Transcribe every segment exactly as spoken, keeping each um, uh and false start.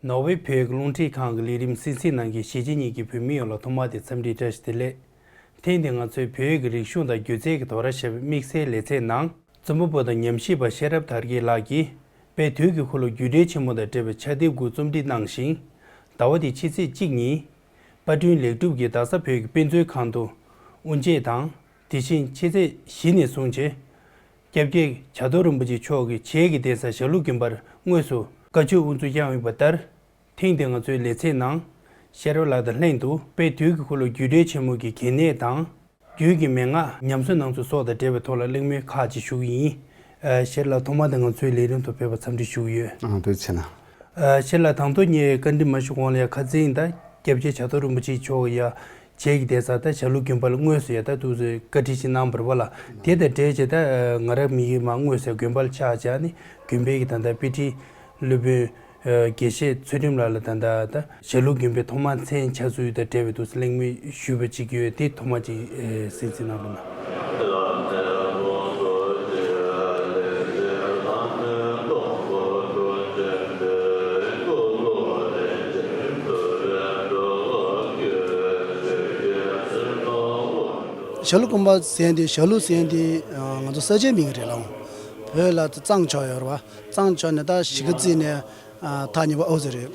ནོར་ཝེ་བོད་ཡིག་རླུང་འཕྲིན་ཁང་གི་ལས་རིམ་གསན་གཟིགས་གནང་མཁན་གཞིས་བྱེས་གཉིས་ཀྱི་བོད་མི་ཡོངས་ལ་ཐོག་མར་དུ་འཚམས་འདྲི་བཀྲ་ཤིས་བདེ་ལེགས། ཐེངས་འདིར་ང་ཚོས་བོད་ཡིག་གི་རིག་གཞུང་དང་སྒྱུ་རྩལ་གྱི་དོ་ར་ཞེས་པའི་དམིགས་བསལ་ལེ་ཚན་ནང་། རྩོམ་པ་པོ་དང་ཉམས་ཞིབ་པ་ཤེས་རབ་དར་རྒྱས་ལགས་ཀྱིས་དཔལ་དུས་ཀྱི་འཁོར་ལོ་རྒྱུད་འགྲེལ་ཆེན་མོ་དང་འབྲེལ་བའི་ཕྱག་དེབ་དགུ་རྩོམ་སྒྲིག་གནང་ཞིང་། ཟླ་བ་འདིའི་ཕྱི་ཚེས་གཅིག་ཉིན་པར་སྐྲུན་ལེགས་གྲུབ་ཀྱིས་རྡ་ས་བོད་ཀྱི་དཔེ་མཛོད་ཁང་དུ་དབུ་འབྱེད་དང་། དེ་བཞིན་ཕྱི་ཚེས་བཞི་ནས་བཟུང་བྱས། སྐྱབས་རྗེ་བྱ་རྡོར་རིན་པོ་ཆེ་མཆོག་གིས་བྱེས་ཀྱི་གདན་ས་ཞྭ་ལུ་དགོན་པར་དངོས་སུ་བཀའ་ཆོས་དབུ་འཛུགས་གནང་ཡོད་པ་ལྟར། ཐེངས་འདིར་ང་ཚོའི་ལེ་ཚན་ནང་ཤེས་རབ་ལགས་དང་ལྷན་དུ་དཔལ་དུས་ཀྱི་འཁོར་ལོ་རྒྱུད་འགྲེལ་ཆེན་མོ་གི་གལ་གནད་དང་། རྒྱུད་ཀྱི་མན་ངག་ཉམས་གསོ་གནང་ཚུལ་སོགས་དང་འབྲེལ་བའི་ཐོག་ལ་གླེང་མོལ་ཁག་ཅིག་ཞུ་གི་ཡིན། ཨ། ཤེས་རབ་ལགས་ཐོག་མར་དུ་ང་ཚོའི་ལས་རིམ་དུ་ཕེབས་པར་འཚམས་འདྲི་ཞུ་གི་ཡོད། ཨ། ཐུགས་རྗེ་གནང་། ཨ། ཤེས་རབ་ལགས་དང་ཐོག་ངས་བཀའ་འདྲི་མ་ཞུ་གོང་ལ་ཡང་ཁ་སང་ད་སྐྱབས་རྗེ་བྱ་རྡོར་རིན་པོ་ཆེ་མཆོག་ཡང་བྱེས་ཀྱི་གདན་ས་ད་ཞྭ་ལུ་དགོན་པ་ལ་དངོས་སུ་ཡང་ད་འདུག་སེ་བཀའ་ཁྲིད་ཅིག་གནང་བ་རེད་པ་ལགས། དེ་དང་འབྲེལ་བྱས་ད་ང་རང་མི་ཡིས་མར་དངོས་སུ་དགོན་པ་ལ་ཕྱག་བྱས་ནས་དགོན་པའི་གི་ད་ལྟ་དཔེ་ཁྲིད་སློབ་དཔོན་ཨ། དགེ་བཤེས་ཚུལ་ཁྲིམས་ལགས་ལ་ད་ལྟ་ད་ཞྭ་ལུ་དགོན་པའི་ཐོག་མར་མཚན་ཕྱག་ཚུལ་དང་འབྲེལ་བའི་འདུག་སེ་གླེང་མོལ་ཞུས་པ་ཅིག་ཡོད། དེ་ཐོག་མ་ཅིག་ཨེ། གསན་གཟིགས་གནང་རོགས་གནང་། ཞྭ་ལུ་དགོན་པ་ཟེར་དེ། ཞྭ་ལུ་ཟེར་དེ་ང་ཚོ་ས་ཆའི་མིང་རེད་ལགས། བོད་ལ་གཙང་ཕྱོགས་ཡོད་རེད་པ། གཙང་ཕྱོགས་ནས་ད་གཞིས་ཀ་རྩེ་ནས་ཨ། ཐག་ཉེ་བ་ཨོ་ཙི་རེད།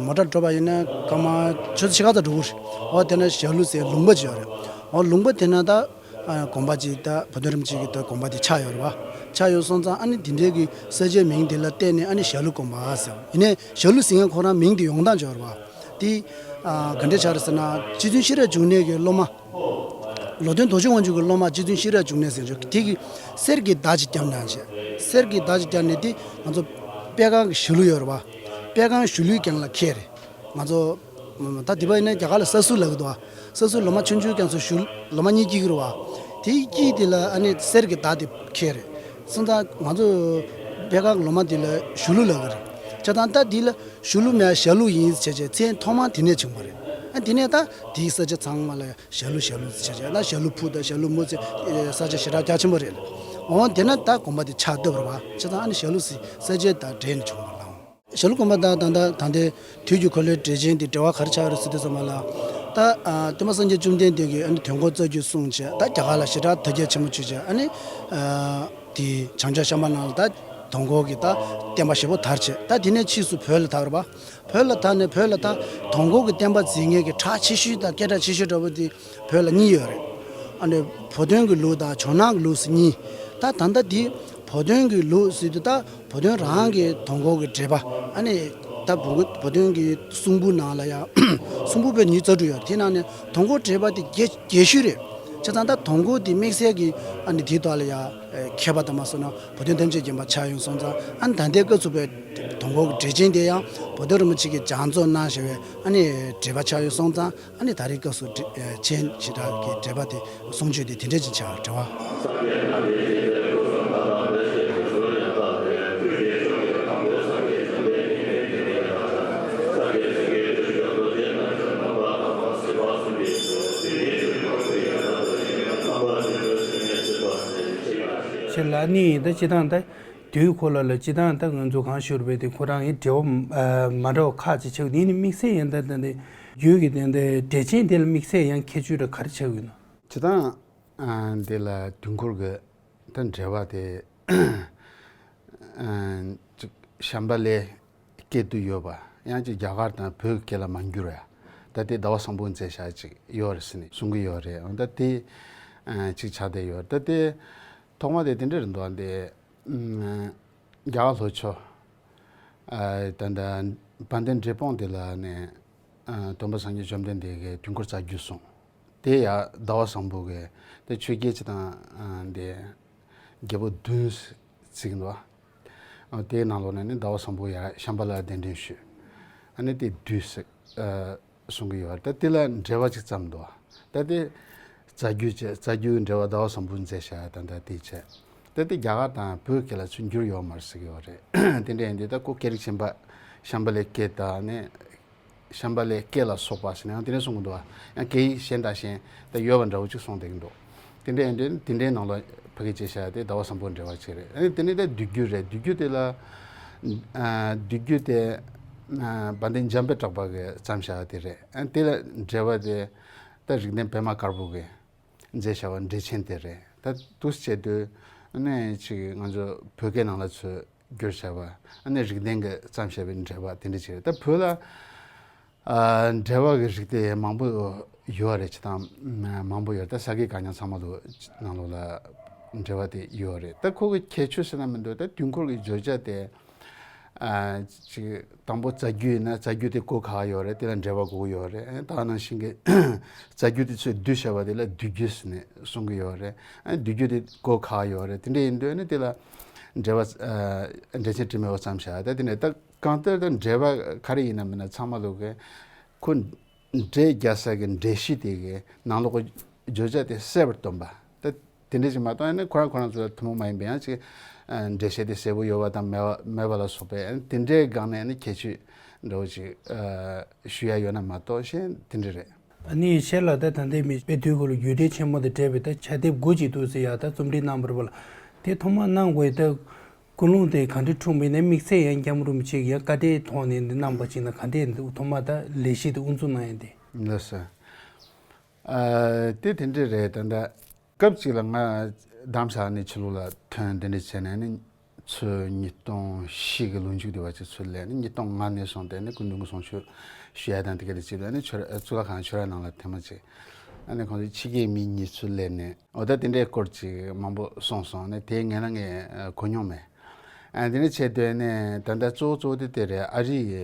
མོ་ཊ་འགྲོ་བ་ཡིན་ན་སྐར་མ་ཆུ་ཚོད་ཕྱེད་ཀ་ཙམ་འགྲོ་གི་རེད། འོ་དེ་ན་ཞྭ་ལུ་ཟེར་ལུང་པ་ཅིག་ཡོད་རེད། འོ་ལུང་པ་དེ་ན་ད་ཨ། དགོན་པ་ཅིག་ད་བུ་སྟོན་རིན་པོ་ཆེ་གི་ད་དགོན་པ་དེ་ཆགས་ཡོད་རེད་པ། ཆགས་ཡོད་སོང་ཙང་ཨ་ནི་དེ་འདྲའི་གི་ས་ཆའི་མིང་དེ་ལ་བརྟེན་ནས་ཨ་ནི་ཞྭ་ལུ་དགོན་པ་ཟེར་བ་ཡིན་ནའི་ཞྭ་ལུ་ཟེར་མཁན་ཁོ་རང་མིང་དེ་ཡོང་སྟངས་ཅིག་ཡོད་རེད་པ། དེ་ཨ། ག་འདྲ་ཆགས་རེད་ཟེར་ན། རྗེ་བཙུན་ཤེས་རབ་འབྱུང་གནས་ཀྱི་སློབ་མ། ལོ་སྟོན་རྡོ་རྗེ་དབང་ཕྱུག་གི་སློབ་མ་རྗེ་བཙུན་ཤེས་རབ་འབྱུང་གནས་ཟེར་ཆོག་དེ་གིས་གསེར་གྱི་མདའ་ཅིག་བརྒྱབ་གནང་བྱས། གསེར་གྱི་མདའ་ཅིག་བརྒྱབ་ནས་དེ་ང་ཚོ་པད་ཁང་གི་ཞྭ་ལུ་ཡོད་རེད་པ། པད་ཁང་ཞྭ་ལུའི་རྐྱེན་ལ་འཁེལ་རེད། ང་ཚོ་ད་འདི་པ་ཡིན་ན་རྒྱ་གར་ལ་ས་སུ་ལབ་ཀྱི་འདུག་པ། ས་སུ་ལོ་མ་ཆུང་ཆུང་རྐྱང་ཚོ་ཞྭ་ལུ་ལོ་མ་གཉིས་སྐྱེས་ཀྱི་རེད་པ། དེའི་དཀྱིལ་དེ་ལ་ཨ་ནི་གསེར་གྱི་མདའ་དེ་འཁེལ་རེད། སོང་ཙང་ང་ཚོ་པད་ཁང་གི་ལོ་མ་དེ་ལ་ཞྭ་ལུ་ལབ་ཀྱི་རེད། བྱས་ཙང་ད་འདི་ལ་ཞྭ་ལུ་མེད་ཞྭ་ལུ་ཡིན་ཟེར་བྱས་མཚན་ཐོག་མར་དེ་ནས་བྱུང་བ་རེད། ཨ་དེ་ནས་ད་དེའི་ས་ཆ་ཚང་མ་ལ་ཞྭ་ལུ་ཞྭ་ལུ་ཟེར་བྱས་ན་ཞྭ་ལུ་ཕུ་དང་ཞྭ་ལུ་མུ་ཟེར་ས་ཆ་ཞེ་དྲག་རྒྱ་ཆེན་པོ་རེད། འོ་དེ་ན་ད་དགོན་པ་དེ་ཆགས་བསྡད་པ་རེད་པ། བྱས་ཙང་ཨ་ནི་ཞྭ་ལུ་ཟེར་ས་ཆ་དང་འབྲེལ་ནས་བྱུང་བ་ལགས། ཞྭ་ལུ་དགོན་པ་དང་ད་ལྟ་ད་ལྟའི་དུས་ཀྱི་འཁོར་ལོའི་འགྲེལ་ཆེན་དེ་འབྲེལ་བ་ག་རེ་ཆགས་རེད་ཟེར་དུས་ཙམ་པ་ལ། ད་ཨ། སྟོན་པ་སངས་རྒྱས་བཅོམ་ལྡན་འདས་ཀྱིས་ཨ་ནི་དུས་འཁོར་རྩ་རྒྱུད་གསུངས་བྱས། ད་རྒྱ་གར་ལ་ཞེ་དྲག་དར་རྒྱས་ཆེན་པོ་བྱས་བྱས། ཨ་ནི་ཨ། དེ་བྱང་ཕྱོགས་ཤམ་བྷ་ལ་ནང་ལ་ད་དུས་འཁོར་གྱི་ད་བསྟན་པ་ཞེ་པོ་དར་བྱས། ད་དེ་ནས་ཕྱིས་སུ་བོད་ལ་དར་བ། བོད་ལ་དར་ནས་བོད་ལ་ད་དུས་འཁོར་གྱི་བསྟན་པ་འཛིན་མཁན་གྱི་གྲགས་ཆེ་ཤོས་དང་སྐད་གྲགས་ཆེ་ཤོས་འདྲ་པོ་དེ་བོད་ལ་གཉིས་ཡོད་རེད། ཨ་ནི་བུ་སྟོན་གྱི་ལུགས་དང་ཇོ་ནང་གི་ལུགས་ཟེར་གཉིས། ད་ད་ལྟ་དེ་བུ་སྟོན་གྱི་ལུགས་ཟེར་དུས་ད་བུ་སྟོན་རང་གི་དུས་འཁོར་གྱི་འགྲེལ་པ། ཨ་ནི་ད་བུ་བུ་སྟོན་གྱི་གསུང་འབུམ་ནང་ལ་ཡང་གསུང་འབུམ་པོད་ཉི་ཤུ་རྩ་དྲུག་ཡོད། དེ་ནང་ནས་དུས་འཁོར་འགྲེལ་པ་དེ་རྒྱས་རྒྱས་ཤོས་རེད། བྱས་ཙང་ད་དུས་འཁོར་དེ་དམིགས་བསལ་གྱི་ཨ་ནི་དེའི་ཐོག་ལ་ཡང་མཁས་པ་དང་མ་སོང་ན་བུ་སྟོན་ཐམས་ཅད་མཁྱེན་པ་ཆགས་ཡོང་སོང་ཙང་། ཨ་ནི་ད་ལྟའི་སྐབས་སུ་བའི་དུས་འཁོར་གྱི་འགྲེལ་ཆེན་དེ་ཡང་བུ་སྟོན་རིན་པོ་ཆེ་གིས་སྦྱང་བརྩོན་གནང་བཞག་པའི་ཨ་ནི་འགྲེལ་པ་ཆགས་ཡོང་སོང་ཙང་། ཨ་ནི་ད་རེས་སྐབས་སུ་འགྲེལ་ཆེན་ཞེ་དྲག་གི་འགྲེལ་པ་དེ། གསུང་ཆོས་དེ་དེ་འདྲས་ཅིག་ཆགས་པ་རེད་པ། ཁྱེད་ལ་ནི་ད་སྤྱིར་བཏང་ད་དུས་འཁོར་ལོ་ལ་སྤྱིར་བཏང་ད་ང་ཚོ་གང་ཞུ་རུ་བས་དེ་ཁོ་རང་ཡི་འབྲེལ་བ་མ་འདྲ་བ་ཁག་ཅིག་ཆགས། དེ་ནི་དམིགས་བསལ་ཡང་ད་ད་འདི་རྒྱུད་ཀྱི་དེ་འདྲ་འགྲེལ་ཆེན་དེ་ལ་དམིགས་བསལ་ཡང་ཁྱད་ཆོས་ར་ག་རེ་ཆགས་ཡོད་ན། སྤྱིར་བཏང་། ཨ། འདི་ལ་དུས་འཁོར་གྱི་ད་འགྲེལ་པ་དེ། ཨ། ཅིག་ཤམྦྷ་ལའི་སྐད་དུ་ཡོད་པ། ཡང་ཅིག་རྒྱ་གར་དང་བོད་སྐད་ལ་མ་བསྒྱུར་ཡ། ད་དེ་ཟླ་བ་བཟང་པོ་མཛད་བཞག་ཅིག་ཡོད་རེད་ཟེར་ནས་གསུང་གི་ཡོད་རེད། འོ་ད་དེ་ཨ་ཅིག་ཆགས་བསྡད་ཡོད་རེད། ད་དེ་ཐོག་མ་དེ་དེ་འདྲ་རེད་འདུག་ཨ། འདི་ཨ་རྒྱ་གར་ལྷོ་ཕྱོགས། ཨ། ད་ལྟ་དཔལ་ལྡན་འབྲས་སྤུངས་དེ་ལ་ནས། ཨ། སྟོན་པ་སངས་རྒྱས་བཅོམ་ལྡན་འདས་ཀྱིས་དུས་འཁོར་རྩ་རྒྱུད་གསུངས། དེ་ཡང་ཟླ་བ་བཟང་པོ་གིས་དེ་ཆོས་རྒྱལ་སྤྱི་དང་། ཨ། དེ་རྒྱལ་པོ་བདུན་བརྩིགས་འདུག་པ། ཨ། དེའི་ནང་ལོགས་ནས་ནི་ཟླ་བ་བཟང་པོ་ཡར་ཤམྦྷ་ལར་གདན་འདྲེན་ཞུས། ཨ་ནི་དེ་བསྡུས་ཟེར། ཨ། གསུང་གི་ཡོད་རེད། ད་དེ་ལ་འགྲེལ་པ་ཅིག་བརྩམས་འདུག་པ། ད་དེ་རྩ་རྒྱུད་བྱས། རྩ་རྒྱུད་འགྲེལ་པ་ཟླ་བ་བཟང་པོས་མཛད་བཞག་ད་ལྟ་དེ་བྱས། ད་དེ་རྒྱ་གར་དང་བོད་སྐད་ལ་ཚུར་བསྒྱུར་ཡོད་མ་རེད་ཟེར་གྱི་ཡོད་རེད། དེ་འདྲ་ཡིན་དུས་ད་ཁོ་སྐད་རིགས་གཞན་པ་ཤམྦྷ་ལའི་སྐད་དང་ནི། ཤམྦྷ་ལའི་སྐད་ལ་སོགས་པ་ཟེར་ནས་ཡང་དེ་འདྲ་གསུང་གི་འདུག་པ། ཡང་སྐད་ཡིག་གཞན་དང་གཞན་ད་ཡོད་པ་འདྲ་བོ་ཅིག་གསུང་བསྡད་ཀྱི་འདུག་དེ་འདྲ་ཡིན་དུས་དེ་འདྲའི་ནང་ལ་ཕ་གི་བྱས་བཞག་དེ་ཟླ་བ་བཟང་པོ་འགྲེལ་པ་ཅིག་རེད། ཨ་ནི་དེ་ནས་ད་བསྡུས་རྒྱུད་རེད། བསྡུས་རྒྱུད་དེ་ལ། ཨ། བསྡུས་རྒྱུད་དེ་ དཔལ་ལྡན་འཇམ་དཔལ་གྲགས་པ་གིས་བརྩམས་བཞག་པ་དེ་རེད། ཨ་དེ་ལ་འགྲེལ་པ་དེ་ད་རིགས་ལྡན་པད་མ་དཀར་པོ་གིས་མཛད་བཞག་པ་འགྲེལ་ཆེན་དེ་རེད། ད་འདུག་སེ་བྱས་དུས་ཨ་ནི་ཅིག་ང་ཚོ་བོད་སྐད་ནང་ལ་ཚུར་བསྒྱུར་བྱས་པ། ཨ་ནི་རིགས་ལྡན་གྱིས་བརྩམས་བཞག་པའི་འགྲེལ་པ་དེ་འདྲ་ཅིག་རེད། ད་བོད་ལ་ཨ་འགྲེལ་པ་གི་རིགས་དེ་མང་པོ་ཡོད་རེད། ཅི་ཐང་མང་པོ་ཡོད་རེད། ད་ས་དགེ་བཀའ་རྙིང་ཚང་མ་ལོ་ནང་ལོགས་ལ་འགྲེལ་པ་དེ་ཡོད་རེད། ད་ཁོ་གི་ཁྱད་ཆོས་ཟེར་ན་མི་འདུག་ད་དུས་འཁོར་གྱི་བརྗོད་བྱ་དེ་ཨ་ཅིག་དང་པོ་རྩ་རྒྱུད་ཡིན་ན་རྩ་རྒྱུད་དེ་གོ་ཁག་ཡོད་རེད། དེ་ལ་འགྲེལ་པ་དགོས་ཀྱི་ཡོད་རེད། ཨ་ད་ནང་བཞིན་གྱི་རྩ་རྒྱུད་དེ་ཚོས་བསྡུས་བྱས་པ་དེ་ལ་བསྡུས་རྒྱུད་ཟེར་ནས་གསུང་གི་ཡོད་རེད། ཨ་བསྡུས་རྒྱུད་དེ་གོ་ཁག་ཡོད་རེད། དེ་འདྲ་ཡིན་དུས་ཨ་ནི་དེ་ལ་འགྲེལ་པ་ཨ་འགྲེལ་ཆེན་དྲི་མེད་པ་བརྩམས་བཞག་ད་དེ་ནས་ད་གང་ལྟར་ད་འགྲེལ་པ་ག་རེ་ཡིན་ན་མིན་ན་ཚང་མ་ལོག་གི་ཁོ་འགྲེལ་རྒྱག་ས་གི་འགྲེལ་བཤད་དེ་གི་ནང་ལོགས་ཀྱི་བརྗོད་བྱ་དེ་གསལ་བར་སྟོན་པ། ད་དེ་འདྲ་ཞིག་མ་གཏོགས་ཨ་ནི་ཁོ་རང་ཁོ་རང་ཚོ་ལ་ཐུན་མོང་མ་ཡིན་པའི་ཡང་ཅིག་འགྲེལ་བཤད་དེ་གསལ་པོ་ཡོད་པ་དང་མེད་པ་མེད་པ་ལ་སོགས་པའི་ཨ་ནི་དེ་འདྲའི་སྒང་ནས་ཨ་ནི་ཁྱད་ཆོས་འདྲ་བོ་ཅིག་ཞུ་ཡ་ཡོད་ན་མ་གཏོགས་གཞན་དེ་འདྲ་རེད། ཨ་ནི་ཤེས་ལ་ད་ད་ལྟའི་མི་དཔེ་དུས་འཁོར་ལོ་རྒྱུད་སྡེ་ཆེན་མོ་དང་འབྲེལ་བའི་ད་ཕྱག་དེབ་དགུ་ཅིག་འདུག་ཟེར་ཡ་ད་རྩོམ་སྒྲིག་གནང་བར་བ་ལ་དེ་ཐོག་མར་གནང་དགོས་ད། ཀུན་སློང་དེ་ག་འདྲ་འཁྲུངས་པ་ཡིན་ན། དམིགས་བསལ་ཡང་སྐྱབས་མགོན་རིན་པོ་ཆེ་གིས་ཡང་བཀའ་དྲིན་ཐོག་ནས་འདི་གནང་པ་ཅིག་ན་ག་འདྲས་འདུག་ཐོག་མ་ད་ལས་གཞི་དེ་དབུ་འཛུགས་གནང་ཡ་དེ། ལགས་སོ། ཨ་དེ་དེ་འདྲས་རེད། ད་ལྟ་སྐབས་གཅིག་ལ་ང་རྡ་རམ་ས་ལ་ནས་ཕྱི་ལོགས་ལ་ཐོན་དེ་འདྲས་བྱས་ནས་ནི་ཚུར་ཉིས་སྟོང་བཞི་གི་ལོ་མཇུག་དེ་བར་ཅིག་ཚུར་སླེབས་ནས་ཉིས་སྟོང་ལྔ་ནས་བཟུང་སྟེ་ནི་སྐུ་མདུན་གྱི་གསུང་ཆོས་ཞུ་ཡ་དང་དེ་ག་དེ་བྱས་པ་ནི་ཆོས་ར་གཙུག་ལག་ཁང་ཆོས་ར་ནང་ལ་ཐེངས་མ་གཅིག་ཨ་ནི་ཁོང་ཚོའི་ཕྱི་རྒྱལ་མི་གཉིས་ཚུར་སླེབས་ནས། འོ་ད་དེ་འདྲའི་སྐོར་ཅིག་མང་པོ་གསུངས་སོང་ནས་དེའི་ངན་ལ་ངས་གོ་མྱོང་མེད། ཨ་དེ་འདྲ་བྱས་དུས་ནས་ད་ལྟ་གཙོ་བོ་གཙོ་བོ་དེ་དེ་རེད། ཨ་རི་ཡི་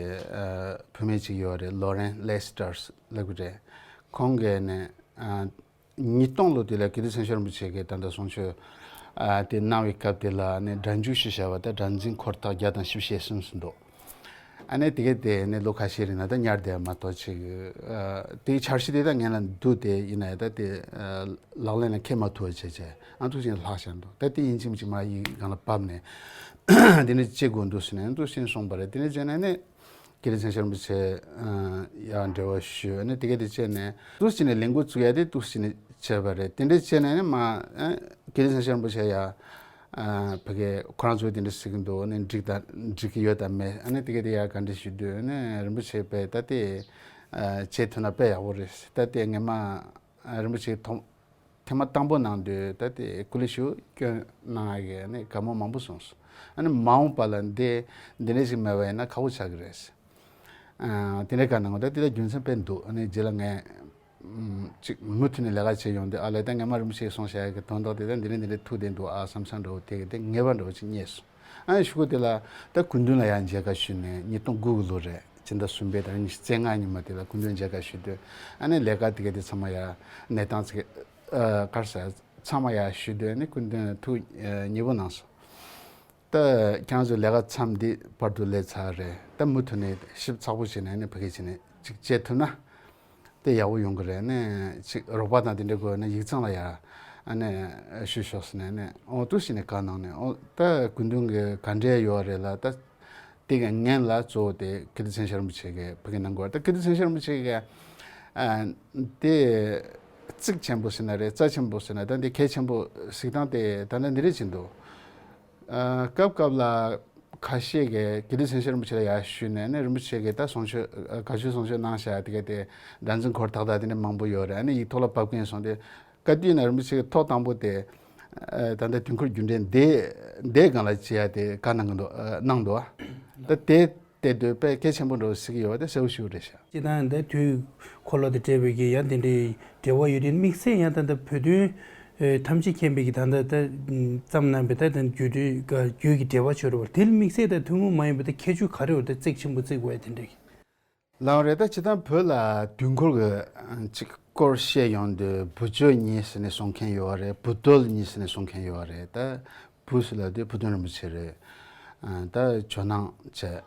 བུད་མེད་ཅིག་ཡོད་རེད། ལོ་རེན་ལེ་སི་ཏར་ལབ་གི་རེད། ཁོང་གིས་ནས་ཉིས་སྟོང་ལོ་དེ་ལ་ཀིརྟི་མཚན་ཞབས་རིན་པོ་ཆེ་གིས་ད་ལྟ་གསུང་ཆོས་དེ་གནང་བའི་སྐབས་དེ་ལ་ནས་སྒྲ་འཇུག་ཞུས་བྱ་བ་ད་སྒྲ་འཛིན་འཁོར་ཐག་བརྒྱ་དང་བཞི་བཅུ་ཞེ་གསུམ་ཟིན་འདུག་ཨ་ནི་དེ་གས་དེ་ནི་ལོ་ཁ་ཤས་རིང་ལ་ད་ཉར་བསྡད་མ་གཏོགས་ཅིག་ཨ་དེའི་འཆར་གཞི་དེ་ད་ངན་ལ་འདུག་དེ་ཡིན་ན་ཡང་ད་དེ་ཨ་ལག་ལེན་ལ་འཁེལ་མ་ཐུབ་པ་བྱས་བྱས་ཨ་འདུག་ཅིག་ལྷག་བཞག་འདུག་ད་དེ་ཡིན་གཅིག་མིན་གཅིག་མ་ཡི་སྒང་ལ་བབས་ནས་དེ་ནི་བྱེད་དགོས་འདུག་ཟེར་ནས་འདུག་ཅིག་གསུངས་པ་རེད། དེ་ནི་བྱས་ནས་ནི་ཀིརྟི་མཚན་ཞབས་རིན་པོ་ཆེ་ཡང་འབྲེལ་བ་ཞུས། ཨ་ནི་དེ་གས་དེ་བྱས་ནས་འདུག་ཅིག་ནས་ལས་འགོ་བཙུགས་ཡ་དེ་འདུག་ཅིག་ནས་བྱས་པ་རེད། དེ་འདྲ་བྱས་ནས་ནི་མ་ཨ་ཀིརྟི་མཚན་ཞབས་རིན་པོ་ཆེ་ཡ། ཨ་ཕ་གི་ཁོ་རང་ཚོས་དེ་འདྲ་ཟེར་གི་འདུག་ཨ་ནི་འགྲིག་དང་འགྲིག་གི་ཡོད་དམ་མེད། ཨ་ནི་དེ་ག་དེ་ཡང་ག་འདྲ་ཞུ་དུས་ཨ་ནི་རིན་པོ་ཆེ་དཔེ་ད་དེ་ཨ་བྱེད་ཐུབ་ན་དཔེ་ཡག་པོ་རེད། ད་དེ་ངས་མ་ཨ་རིན་པོ་ཆེ་ཐོག་ཐེངས་མ་དང་པོ་གནང་དུས་ད་དེ་སྐུ་ལས་ཞུ་སྐྱོན་གནང་ཡ་གི་ཨ་ནི་དགའ་མོ་མང་པོ་གསུངས་སོང་། ཨ་ནི་མ་འོངས་པ་ལ་འདི་འདི་འདྲ་ཞིག་མེད་པ་ཡིན་ན་ཁག་པོ་ཆགས་ཀྱི་རེད། ཨ་དེ་འདྲ་ག་གནང་གོ་ད་དེ་ལ་རྒྱུ་མཚན་དཔེ་འདུག་ཨ་ནི་རྗེས་ལ་ངས་ཅིག་མུ་མཐུད་ནས་ལས་ཀ་བྱེད་ཡོང་དུས་ཨ་ལས་ད་ངས་མ་རིན་པོ་ཆེས་གསུངས་བཞག་ཡ་གི་དོན་དག་དེ་ད་འདི་འདྲ་འདི་འདྲ་ཐུག་བསྡད་འདུག་ཨ་བསམ་བསམ་འདྲ་བོ་དེ་གི་དེ་ངེས་པ་འདྲ་བོ་ཅིག་རྙེད་སོང་། ཨ་ནི་གཞུག་གུ་དེ་ལ་ད་སྐུ་མདུན་ལ་ཡང་མཇལ་ཁ་ཞུས་ནས་ཉིས་སྟོང་དགུ་གི་ལོ་རེད། སྤྱི་ཟླ་གསུམ་པའི་ཟླ་ཉི་ཤུ་རྩ་ལྔ་ཉིན་མ་དེ་ལ་སྐུ་མདུན་མཇལ་ཁ་ཞུས་དུས་ཨ་ནི་ལས་ཀ་དེ་ག་དེ་ཚང་མ་ཡ་གནས་སྟངས་ཚིག་གར་ས་ཚང་མ་ཡ་ཞུས་དུས་ཨ་ནི་སྐུ་མདུན་ཐུགས་མཉེས་པོ་གནང་སོང་། ད་ཁྱེད་རང་ཚོའི་ལས་ཀ་མཚམས་འདི་བར་དུ་སླེབས་ཚར་རེད། ད་མུ་མཐུད་ནས་ཞིབ་ཚགས་པོ་བྱས་ནས་ནི་ཕ་གི་བྱས་ནས་ཅིག་བྱེད་ཐུབ་ན་དེ་ཡག་པོ་ཡོང་གི་རེད། ནས་ཅིག་རོགས་པ་དང་དེ་འདྲ་དགོས་ན་ཡིག་ཚང་ལ་ཡ་ཨ་ནི་ཞུས་ཤོག་ཟེར་ནས་ནི་ཨོ་ཏུ་ཞིག་ནས་བཀའ་གནང་ནས་ཨོ་ད་སྐུ་མདུན་གྱི་ག་འདྲས་ཡོད་རེད་ལ་ད་དེ་ག་ངན་ལ་གཙོ་བོ་དེ་ཀིརྟི་མཚན་ཞབས་རིན་པོ་ཆེ་གིས་ཕ་གི་གནང་དགོས་རེད། ད་ཀིརྟི་མཚན་ཞབས་རིན་པོ་ཆེ་གིས་ཨ་དེ་གཙིགས་ཆེན་པོ་ཟེར་ན་རེད། རྩ་ཆེན་པོ་ཟེར་ན་ད་འདི་གལ་ཆེན་པོ་གཟིགས་སྟངས་དེ་ད་ནི་འདི་རེད་ཅིག་འདུག་ཨ་སྐབས་སྐབས་ལ་ཁ་ཤས་ཀྱིས་ཀིརྟི་མཚན་ཞབས་རིན་པོ་ཆེ་ལ་ཡར་ཞུས་ནས་ནི་རིན་པོ་ཆེ་གིས་ད་གསུང་ཆོས་ཨ་དགའ་ཆོས་གསུང་ཆོས་གནང་བཞག་དེ་ག་དེ་སྒྲ་འཛིན་འཁོར་ཐག་དང་དེ་འདྲ་མང་པོ་ཡོད་རེད། ཨ་ནི་ཡིག་ཐོག་ལ་ཕབ་མཁན་སོང་སྟེ་བཀའ་དུས་ན་རིན་པོ་ཆེ་གིས་ཐོག་དང་པོ་དེ་ཨ་ད་ལྟ་དུས་འཁོར་རྒྱུད་འགྲེལ་འདི་འདིའི་སྒང་ལ་བྱེད་ཡ་དེ་བཀའ་གནང་གི་འདུག་ཨ་གནང་འདུག་ཨ་ད་དེ་དེ་དུས་དཔེ་གལ་ཆེན་པོ་འདྲ་བོ་གཟིགས་ཀྱི་ཡོད་པ་དེ་གསལ་པོ་ཞེ་པོ་རེད་ཤག་སྤྱིར་བཏང་ད་དུས་འཁོར་ལོ་དང་འབྲེལ་བའི་གི་ཡང་དེ་འདྲའི་འབྲེལ་བ་ཡོད་དུས་དམིགས་བསལ་ཡང་ད་ལྟ་བོད་དོན་ཨེ་ཐམས་ཅད་མཁྱེན་པའི་གི་ད་ལྟ་ད་བརྩམས་གནང་པའི་ད་ད་རྒྱུད་འགྲེལ་ག་རྒྱུད་ཀྱི་འགྲེལ་པ་ཆོས་རེད་བ། དེ་ལ་དམིགས་བསལ་ད་ཐུན་མོང་མ་ཡིན་པའི་ད་ཁྱད་ཆོས་ག་རེ་ཡོད་ད་གཙིགས་ཆེན་པོ་བརྩི་དགོས་ཡ་དེ་འདྲའི་གི། ལགས་རེད། ད་སྤྱིར་བཏང་བོད་ལ་དུས་འཁོར་གྱི་ཅིག་སྐོར་བཤད་ཡོང་དུས་བུ་ཇོ་གཉིས་ཟེར་ནས་གསུང་མཁན་ཡོད་རེད། བུ་དོལ་གཉིས་ཟེར་ནས་གསུང་མཁན་ཡོད་རེད། ད་བུ་ཟེར་ལབ་དུས་བུ་སྟོན་རིན་པོ་ཆེ་རེད། ཨ་ད་ཇོ་ནང་བྱས།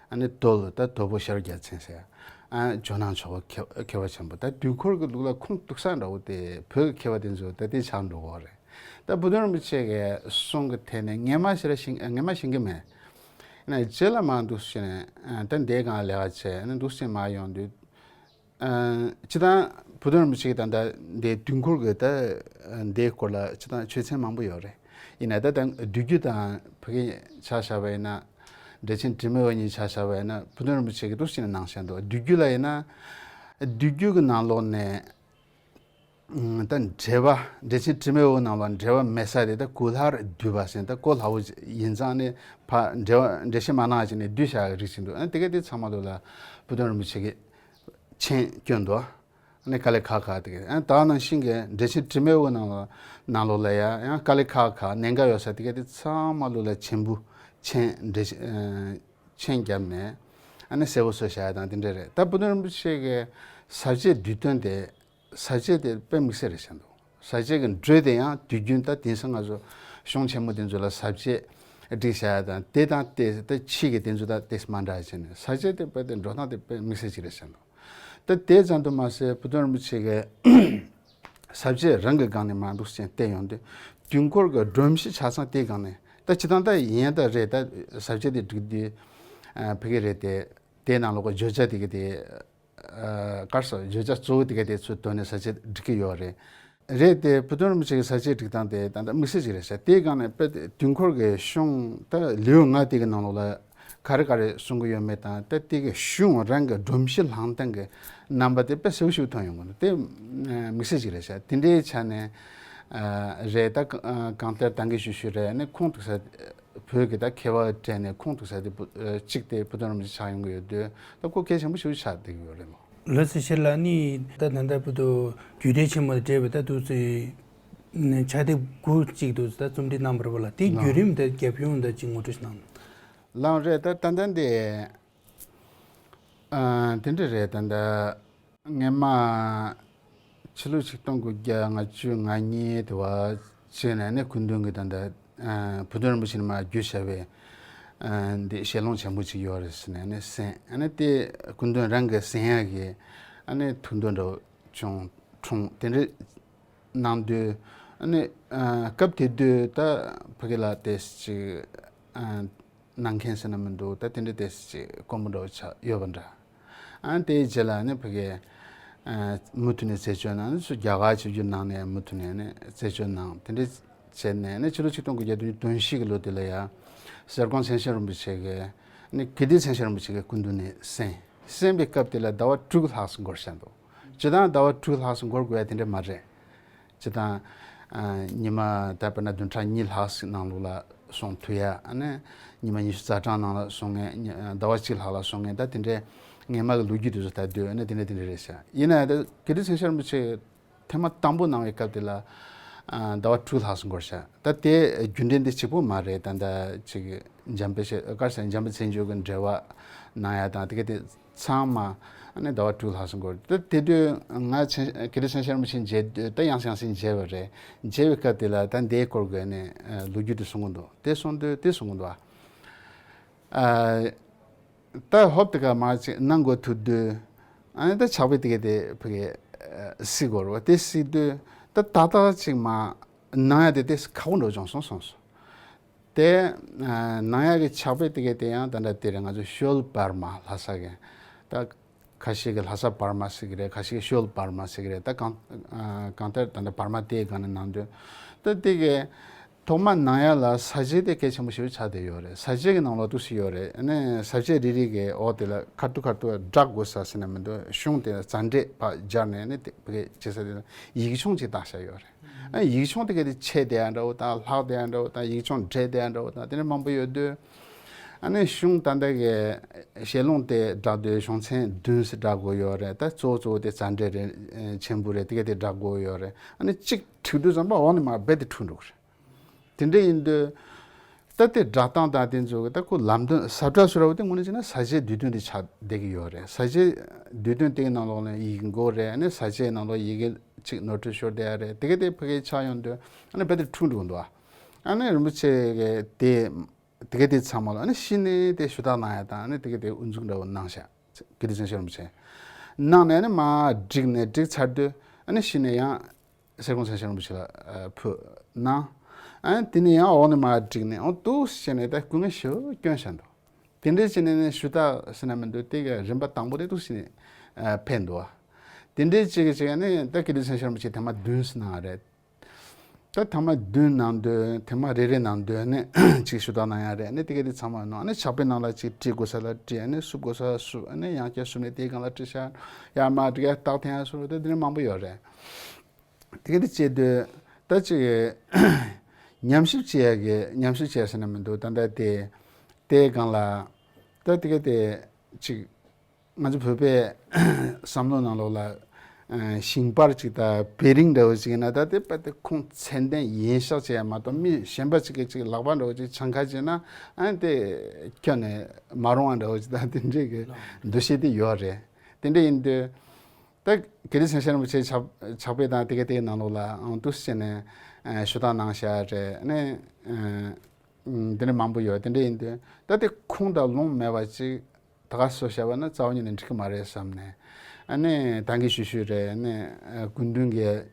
ཨ་ནི་དོལ་ད་དོལ་པོ་ཤར་རྒྱལ་མཚན་ཟེར། ཨ་ཇོ་ནང་ཇོ་བོ་མཁས་མཁས་པ་ཆེན་པོ། ད་དུས་འཁོར་གྱི་ལུགས་ལ་ཁུངས་གཏུགས་ས་འདྲ་བོ་དེ་བོད་ཀྱི་མཁས་པ་དེ་ཚོ་ད་དེ་ཆགས་འགྲོ་གི་རེད། ད་བུ་སྟོན་རིན་པོ་ཆེ་གི་གསུང་གི་ཐད་ནས་ངས་མ་ཤེས་ར་ཤེས་ངས་མ་ཤེས་ཀྱི་མེད། ཡིན་ན་རྗེས་ལ་མར་འདུག་སེ་བྱས་ནས་ཨ་ད་འདིའི་སྒང་ལས་ཀ་བྱས། ཨ་ནི་འདུག་སེ་མར་ཡོང་དུས། ཨ་སྤྱིར་བཏང་བུ་སྟོན་རིན་པོ་ཆེ་གིས་ད་ལྟ་འདིའི་དུས་འཁོར་གྱི་ད་འདིའི་སྐོར་ལ་སྤྱིར་བཏང་ཆོས་ཚན་མང་པོ་ཡོད་རེད། ཡིན་ན་ད་ད་བསྡུས་རྒྱུད་དང་ཕ་གི་ཆ་བཞག་པ་ཡིན་ན། འགྲེལ་ཆེན་དྲི་མེད་འོད་གཉིས་ཆ་བཞག་པ་ཡིན་ན་བུ་སྟོན་རིན་པོ་ཆེ་གིས་འདུག་སེ་གནང་བཞག་འདུག་བསྡུས་རྒྱུད་ལ་ཡིན་ན། བསྡུས་རྒྱུད་ཀྱི་ནང་ལོགས་ནས། ད་འགྲེལ་པ། འགྲེལ་ཆེན་དྲི་མེད་འོད་ནང་ལ་འགྲེལ་པ་མེད་ས་དེ་ད་གོ་སླར་བསྡུས་པ་ཟེར། ད་གོ་སླ་བོ་ཡིན་ཙང་ནི་ཕར་འགྲེལ་པ་འགྲེལ་བཤད་མ་གནང་བྱས་ནས་བསྡུས་བཞག་གི་རིགས་ཅིག་འདུག་ཨ་དེ་ག་དེ་ཚང་མ་ལོ་ལ་བུ་སྟོན་རིན་པོ་ཆེ་གིས་མཆན་བསྐྱོན་འདུག་ཨ་ནི་དཀའ་ལས་ཁག་ཁག་དེ་ག་ཨ་ད་ནང་བཞིན་གྱི་འགྲེལ་ཆེན་དྲི་མེད་འོད་ནང་ལ་ནང་ལོགས་ལ་ཡང་ཡང་དཀའ་ལས་ཁག་ཁག་གནད་འགག་ཡོད་ས་དེ་ག་དེ་ཚང་མ་ལོ་ལ་མཆན་བུ་མཆན་འགྲེལ་ཨ་མཆན་བརྒྱབ་ནས་ཨ་ནི་གསལ་པོ་བཟོས་བཞག་ཡ་དང་དེ་འདྲ་རེད། ད་བུ་སྟོན་རིན་པོ་ཆེ་གི་ས་བཅད་བསྡུས་དོན་དེ། ས་བཅད་དེ་དཔེ་དམིགས་བསལ་རེད་བཞག་འདུག་ས་བཅད་ཀྱི་འགྲོས་དེ་ཡང་དུས་རྒྱུན་ད་དེང་སང་ང་ཚོ་གཞུང་ཆེན་མོ་དེ་ཚོ་ལ་ས་བཅད་བསྒྲིགས་བཞག་ཡ་དང་དེ་དང་དེ་ད་ཕྱི་གི་དེ་ཚོ་ད་དེ་མ་འདྲ་བྱས་ནས་ས་བཅད་དེ་དཔེ་དེ་འགྲོ་སྟངས་དེ་དཔེ་དམིགས་བསལ་ཅིག་རེད་བཞག་འདུག་ད་དེ་ཙམ་དུ་མ་ཟད་བུ་སྟོན་རིན་པོ་ཆེ་གི་ས་བཅད་རང་གི་སྒང་ནས་མར་འདུག་སེ་བལྟས་ཡོང་དུས་དུས་འཁོར་གྱི་སྒྲོམ་གཞི་ཆ་ཚང་དེའི་སྒང་ནས་ད་སྤྱིར་བཏང་ད་ཡིན་ད་རེད། ད་ས་བཅད་དེ་བསྒྲིགས་དུས་ཕ་གི་རེད་དེ་དེའི་ནང་ལོགས་ཀྱི་བརྗོད་བྱ་དེ་གི་དེ། ཨ་གར་སོགས་བརྗོད་བྱ་གཙོ་བོ་དེ་ག་དེ་ཚོའི་དོན་ནས་ས་བཅད་སྒྲིག་གི་ཡོད་རེད། རེད་དེ་བུ་སྟོན་རིན་པོ་ཆེ་གི་ས་བཅད་སྒྲིག་སྟངས་དེ་ད་ལྟ་དམིགས་བསལ་ཅིག་རེད་ཤག་དེའི་སྒང་ནས་དཔེ་དུས་འཁོར་གྱི་གཞུང་ད་ལེའུ་ལྔ་དེ་གི་ནང་ལོགས་ལ་ག་རེ་ག་རེ་གསུང་གི་ཡོད་མེད་དང་ད་དེ་གི་གཞུང་རང་གི་སྒྲོམ་གཞི་ལྷག་སྟངས་ཀྱི་རྣམ་པ་དེ་དཔེ་གསལ་པོ་ཞིག་མཐོང་ཡོང་གི་འདུག་དེ་དམིགས་བསལ་ཅིག་རེད་ཤག་དེ་འདྲའི་ཆ་ནས་ཨ་རེད། ད་གང་ལྟར་ད་གིན་ཞུས་ཞུས་རེད། ཨ་ནི་ཁུངས་གཏུགས་ས། བོད་ཀྱི་ད་མཁས་པ་གྲས་ནས་ཁུངས་གཏུགས་ས་དེ་བུ་ཨ་གཅིག་དེ་བུ་སྟོན་རིན་པོ་ཆེ་ཆགས་ཡོང་གི་ཡོད་དུས་ད་ཁོ་གལ་ཆེན་པོ་ཞིག་ཆགས་བསྡད་ཀྱི་ཡོད་རེད་མོ། ལགས་སོ། ཞེས་ལགས་ནི་ད་ད་ལྟ་བར་དུ་རྒྱུད་སྡེ་ཆེན་མོ་དང་འབྲེལ་བའི་ད་འདུག་སེ་ནས་ཕྱག་དེབ་དགུ་གཅིག་འདུག་ད་རྩོམ་སྒྲིག་གནང་བ་རེད་པ་ལགས། དེ་བརྒྱུད་རིམ་དང་རྒྱབ་ཡོངས་དང་གཅིག་ངོ་སྤྲོད་ཞིག་གནང་། ལགས་རེད། ད་ད་ལྟ་འདི་ཨ་དེ་འདྲ་རེད། ད་ལྟ། སྔས་མ་ཕྱི་ལོ་ཆིག་སྟོང་དགུ་བརྒྱ་ལྔ་བཅུ་ང་གཉིས་དེ་བ་བྱས་ནས་ནི་སྐུ་མདུན་གྱིས་ད་ལྟ་ཨ་བུ་སྟོན་རིན་པོ་ཆེ་ནས་མར་བརྒྱུད་བཞག་པའི་ཨ་འདི་ཞལ་ལུང་ཆེན་པོ་ཅིག་ཡོད་རེད་ཟེར་ནས་ནི་གསན། ཨ་ནི་དེ་སྐུ་མདུན་རང་གིས་གསན་ཡག་གི་ཨ་ནི་ཐུགས་འདུན་འདྲ་བོ་བྱུང་འཁྲུངས་དེ་འདྲ་གནང་དུས་ཨ་ནི་ཨ་སྐབས་དེ་དུས་ད་ཕ་གི་ལ་དེ་ཅིག་ཨ། གནང་མཁན་ཟེར་ན་མི་འདུག་ད་དེ་འདྲ་དེ་ཅིག་དཀོན་པོ་འདྲ་བོ་ཆགས་ཡོད་པ་འདྲ། ཨ་དེའི་རྗེས་ལ་ནི་ཕ་གིས་ཨ་མུ་མཐུད་ནས་རྩད་གཅོད་གནང་། ནི་ཚུར་རྒྱ་གར་ཆིབས་བསྒྱུར་གནང་ནས་མུ་མཐུད་ནས་ནི་རྩད་གཅོད་གནང་། དེ་འདྲ་བྱས་ནས་ནི་ཕྱི་ལོ་ཆིག་སྟོང་དགུ་བརྒྱ་བདུན་ཅུ་དོན་བཞི་གི་ལོ་དེ་ལ་ཡ་གསེར་ཀོང་མཚན་ཞབས་རིན་པོ་ཆེ་གིས་ནི་དགེ་ལྡན་མཚན་ཞབས་རིན་པོ་ཆེ་གི་སྐུ་མདུན་ནས་གསན། གསན་པའི་སྐབས་དེ་ལ་ཟླ་བ་དྲུག་ལྷག་ཙམ་འགོར་བཞག་འདུག་སྤྱིར་བཏང་ཟླ་བ་དྲུག་ལྷག་ཙམ་འགོར་དགོས་ཡ་དེ་འདྲ་མ་རེད། སྤྱིར་བཏང་ཨ་ཉི་མ་ད་དཔེར་ན་བདུན་ཕྲག་གཉིས་ལྷག་ཙམ་ནང་ལོགས་ལ་སོང་ཐུབ་ཡ། ཨ་ནི་ཉི་མ་ཉི་ཤུ་རྩ་གྲངས་ནང་ལ་སོང་ངེས། ཉི་ཟླ་བ་གཅིག་ལྷག་ལ་སོང་ངེས། ད་དེ་འདྲའི་སྔས་མ་གི་ལོ་རྒྱུས་དེ་ཚོ་ད་སྡོད་ཨ་ནི་དེ་འདྲ་དེ་འདྲ་རེད་ཤག་ཡིན་ན་ཡང་ད་དགེ་ལྡན་མཚན་ཞབས་རིན་པོ་ཆེ་ཐེངས་མ་དང་པོ་གནང་བའི་སྐབས་དེ་ལ་ཨ་ཟླ་བ་དྲུག་ལྷག་ཙམ་འགོར་ཤག་ད་དེ་རྒྱུན་ལྡན་དེ་གཅིག་པོ་མ་རེད། ད་ད་ཅིག་འཇམ་དཔལ་ཞེས་གར་ཟེར་འཇམ་དཔལ་མཚན་བརྗོད་ཀྱི་འགྲེལ་པ་གནང་ཡ་དང་དེ་ག་དེ་ཚང་མ་ཨ་ནི་ཟླ་བ་དྲུག་ལྷག་ཙམ་འགོར། ད་དེ་དུས་ང་མཚན་དགེ་ལྡན་མཚན་ཞབས་རིན་པོ་ཆེ་མཇལ་དུས་ད་ཡང་སེ་ཡང་སེ་མཇལ་བ་རེད། མཇལ་བའི་སྐབས་དེ་ལ་ད་འདིའི་སྐོར་གྱི་ནི་ལོ་རྒྱུས་དེ་གསུང་གི་འདུག་དེ་གསུང་དུས་དེ་གསུང་གི་འདུག་ཨ་ད་ཧོབ་དེ་ག་མ་ཅིག་གནང་དགོས་ཐུག་དུས་ཨ་ནི་ད་ཕྱག་དཔེ་དེ་ག་དེ་ཕ་གི་གཟིགས་དགོས་རེད་པ། དེ་གཟིགས་དུས་ད་ཏག་ཏག་ཅིག་མ་གནང་ཡ་དེ་དེ་ཁག་པོ་འདྲ་བྱུང་སོང་གསུངས་སོང་། དེ་ཨ་གནང་ཡག་གི་ཕྱག་དཔེ་དེ་གའི་དེ་ཡང་ད་ལྟ་དེ་རེད། ང་ཚོ་ཤོལ་བར་མ་ལྷ་ས་གི་ད་ཁ་ཤས་ཀྱིས་ལྷ་ས་བར་མ་ཟེར་གི་རེད། ཁ་ཤས་ཀྱིས་ཤོལ་བར་མ་ཟེར་གི་རེད། ད་གང་ཨ་གང་ལྟར་ད་ལྟ་བར་མ་དེའི་སྒང་ནས་གནང་དུས་ད་དེ་གའི་ཐོག་མ་གནང་ཡག་ལ་ས་བཅད་དེ་གལ་ཆེན་པོ་ཞིག་ཆགས་བསྡད་ཡོད་རེད། ས་བཅད་ཀྱི་ནང་ལོགས་འདུག་སེ་ཡོད་རེད། ཨ་ནི་ས་བཅད་རེ་རེ་གི་འོག་དེ་ལ་ཁ་ཐུག་ཁ་ཐུག་སྦྲག་དགོས་ས་ཟེར་ན་མི་འདུག་གཞུང་དེ་རྩ་འགྲེལ་ཕར་སྦྱར་ནས་ཨ་ནི་དེ་བྱེད་ས་དེ་ལ་ཡིག་ཆུང་ཅིག་བཏགས་བཞག་ཡོད་རེད། ཨ་ཡིག་ཆུང་དེ་ག་དེ་ཆད་བསྡད་ཡ་འདྲ་བོ་དང་ལྷག་བསྡད་ཡ་འདྲ་བོ་དང་ཡིག་ཆུང་བྲལ་བསྡད་ཡ་འདྲ་བོ་དང་དེ་འདྲ་མང་པོ་ཡོད་དུས། ཨ་ནི་གཞུང་ད་ལྟ་གི་ཞལ་ལུང་དེ་བསྒྲགས་དུས་གཞུང་ཚན་བདུན་ཙམ་བསྒྲགས་དགོས་ཡོད་རེད། ད་གཙོ་བོ་གཙོ་བོ་དེ་རྩ་འགྲེལ་རེད། ཆེན་པོ་རེད། དེ་ག་དེ་བསྒྲགས་དགོས་ཡོད་རེད། ཨ་ནི་གཅིག་འཁྲུག་དུས་ཙམ་པ་འོག་ནས་མར་རྦད་དེ་འཁྲུག་འགྲོ་གི་རེད། དེ་འདྲ་ཡིན་དུས་ད་དེ་བསྒྲགས་སྟངས་དང་དེ་ཚོ་གི་ད་ཁོ་ལམ་སྟོན་ཟབ་དྲགས་ཤོས་ར་བ་དེ་དངོས་གནས་བྱས་ན་ས་བཅད་བསྡུས་དོན་དེ་ཆགས་བསྡད་ཀྱི་ཡོད་རེད། ས་བཅད་བསྡུས་དོན་དེའི་ནང་ལོགས་ནས་ཡིག་མགོ་རེད། ཨ་ནི་ས་བཅད་ནང་ལོགས་ཡི་གེ་གཅིག་ནོར་འཁྲུལ་ཤོར་བསྡད་ཡ་རེད། དེ་ག་དེ་ཕ་གི་ཆགས་ཡོང་དུས་ཨ་ནི་རྦད་དེ་འཁྲུག་འགྲོ་གི་འདུག་ཨ་ནི་རིན་པོ་ཆེ་གི་དེ་དེ་ག་དེ་ཚང་མ་ལ་ཨ་ནི་གཞི་ནས་དེ་ཞུ་དག་གནང་ཡ་དང་ཨ་ནི་དེ་ག་དེ་དབུ་འཛུགས་འདྲ་བོ་གནང་ཤག་དགེ་ལྡན་མཚན་ཞབས་རིན་པོ་ཆེ་གནང་ནས་ཨ་ནི་མར་བསྒྲིགས་ནས་བསྒྲིགས་ཚར་དུས་ཨ་ནི་གཞི་ནས་ཡང་། གསེར་ཀོང་མཚན་ཞབས་རིན་པོ་ཆེ་ལ་ཕུལ་གནང་། ཨ་དེ་ནས་ཡང་འོག་ནས་མར་བསྒྲིགས་ནས་འོ་འདུག་སེ་བྱས་ནས་ད་སྐུ་ངལ་ཞེ་པོ་བསྐྱོན་བཞག་འདུག་དེ་འདྲས་བྱས་ནས་ནི་ཞུ་དག་ཟེར་ན་མི་འདུག་དེ་ག་རིམ་པ་དང་པོ་དེ་འདུག་སེ་ནས་ཕེབས་འདུག་དེ་འདྲས་བྱས་གི་བྱས་ནས་ད་དགེ་ལྡན་མཚན་ཞབས་རིན་པོ་ཆེ་ཐེངས་མ་བདུན་ཙམ་གནང་བ་རེད། ད་ཐེངས་མ་བདུན་ནང་དུ་ཐེངས་མ་རེ་རེ་ནང་དུ་ནི་ཅིག་ཞུ་དག་གནང་ཡ་རེད། ཨ་ནི་དེ་ག་དེ་ཚང་མ་ནང་ཨ་ནི་ཕྱག་དཔེ་ནང་ལ་ཅིག་བྲིས་དགོས་ས་ལ་བྲིས། ཨ་ནི་བསུབ་དགོས་ས་བསུབ། ཨ་ནི་ཡང་བསྐྱར་བསུབ་ནས་དེའི་སྒང་ལ་བྲིས་ཤག་ཡར་མར་བྲིས་ཡ་རྟགས་འཐེན་ཡ་སོགས་དེ་དེ་ནི་མང་པོ་ཡོད་རེད། དེ་ག་དེ་བྱེད་དུས་ད་ཅིག་ཉམས་ཞིབ་བྱེད་ཡ་གི་ཉམས་ཞིབ་བྱེད་ཡ་ཟེར་ན་མི་འདུག་ད་ལྟ་དེ་དེའི་སྒང་ལ་ད་དེ་ག་དེ་ཅིག་ང་ཚོ་བོད་པའི་བསམ་བློ་ནང་ལོགས་ལ་ཨ་ཞིང་པར་ཅིག་དང་བེ་རིང་འདྲ་བོ་ཅིག་ཡིན་ན། ད་དེ་པ་དེ་ཁོང་ཚད་ལྡན་ཡིན་ཤག་བྱས་མ་གཏོགས་མི་གཞན་པ་ཅིག་གིས་ཅིག་ལག་པ་འདྲ་བོ་ཅིག་འཆང་ཁ་བྱས་ན་ཨ་དེ་ཁྱོན་ནས་མ་རུང་བ་འདྲ་བོ་ཅིག་ད་དེ་འདྲའི་གི་འདུ་ཤེས་དེ་ཡོད་རེད། དེ་འདྲ་ཡིན་དུས་ད་དགེ་ལེགས་སེང་ཤེས་རིན་པོ་ཆེ་ཕྱག་ཕྱག་དཔེ་དང་དེ་ག་དེའི་ནང་ལོགས་ལ་ཨང་འདུག་སེ་བྱས་ནས་ཨ་ཞུ་དག་གནང་བཞག་རེད། ཨ་ནི་ཨ་དེ་འདྲ་མང་པོ་ཡོད། དེ་འདྲ་ཡིན་དུས་ད་དེ་ཁུངས་དང་ལུང་མེད་པ་ཅིག་ད་ག་སོ་བྱས་པ་ན་རྩ་བ་ཉིད་ནས་འགྲིག་གི་མ་རེད་བསམ་ནས། ཨ་ནི་ད་གིན་ཞུ་ཞུས་རེད། ཨ་ནི་སྐུ་མདུན་གྱིས་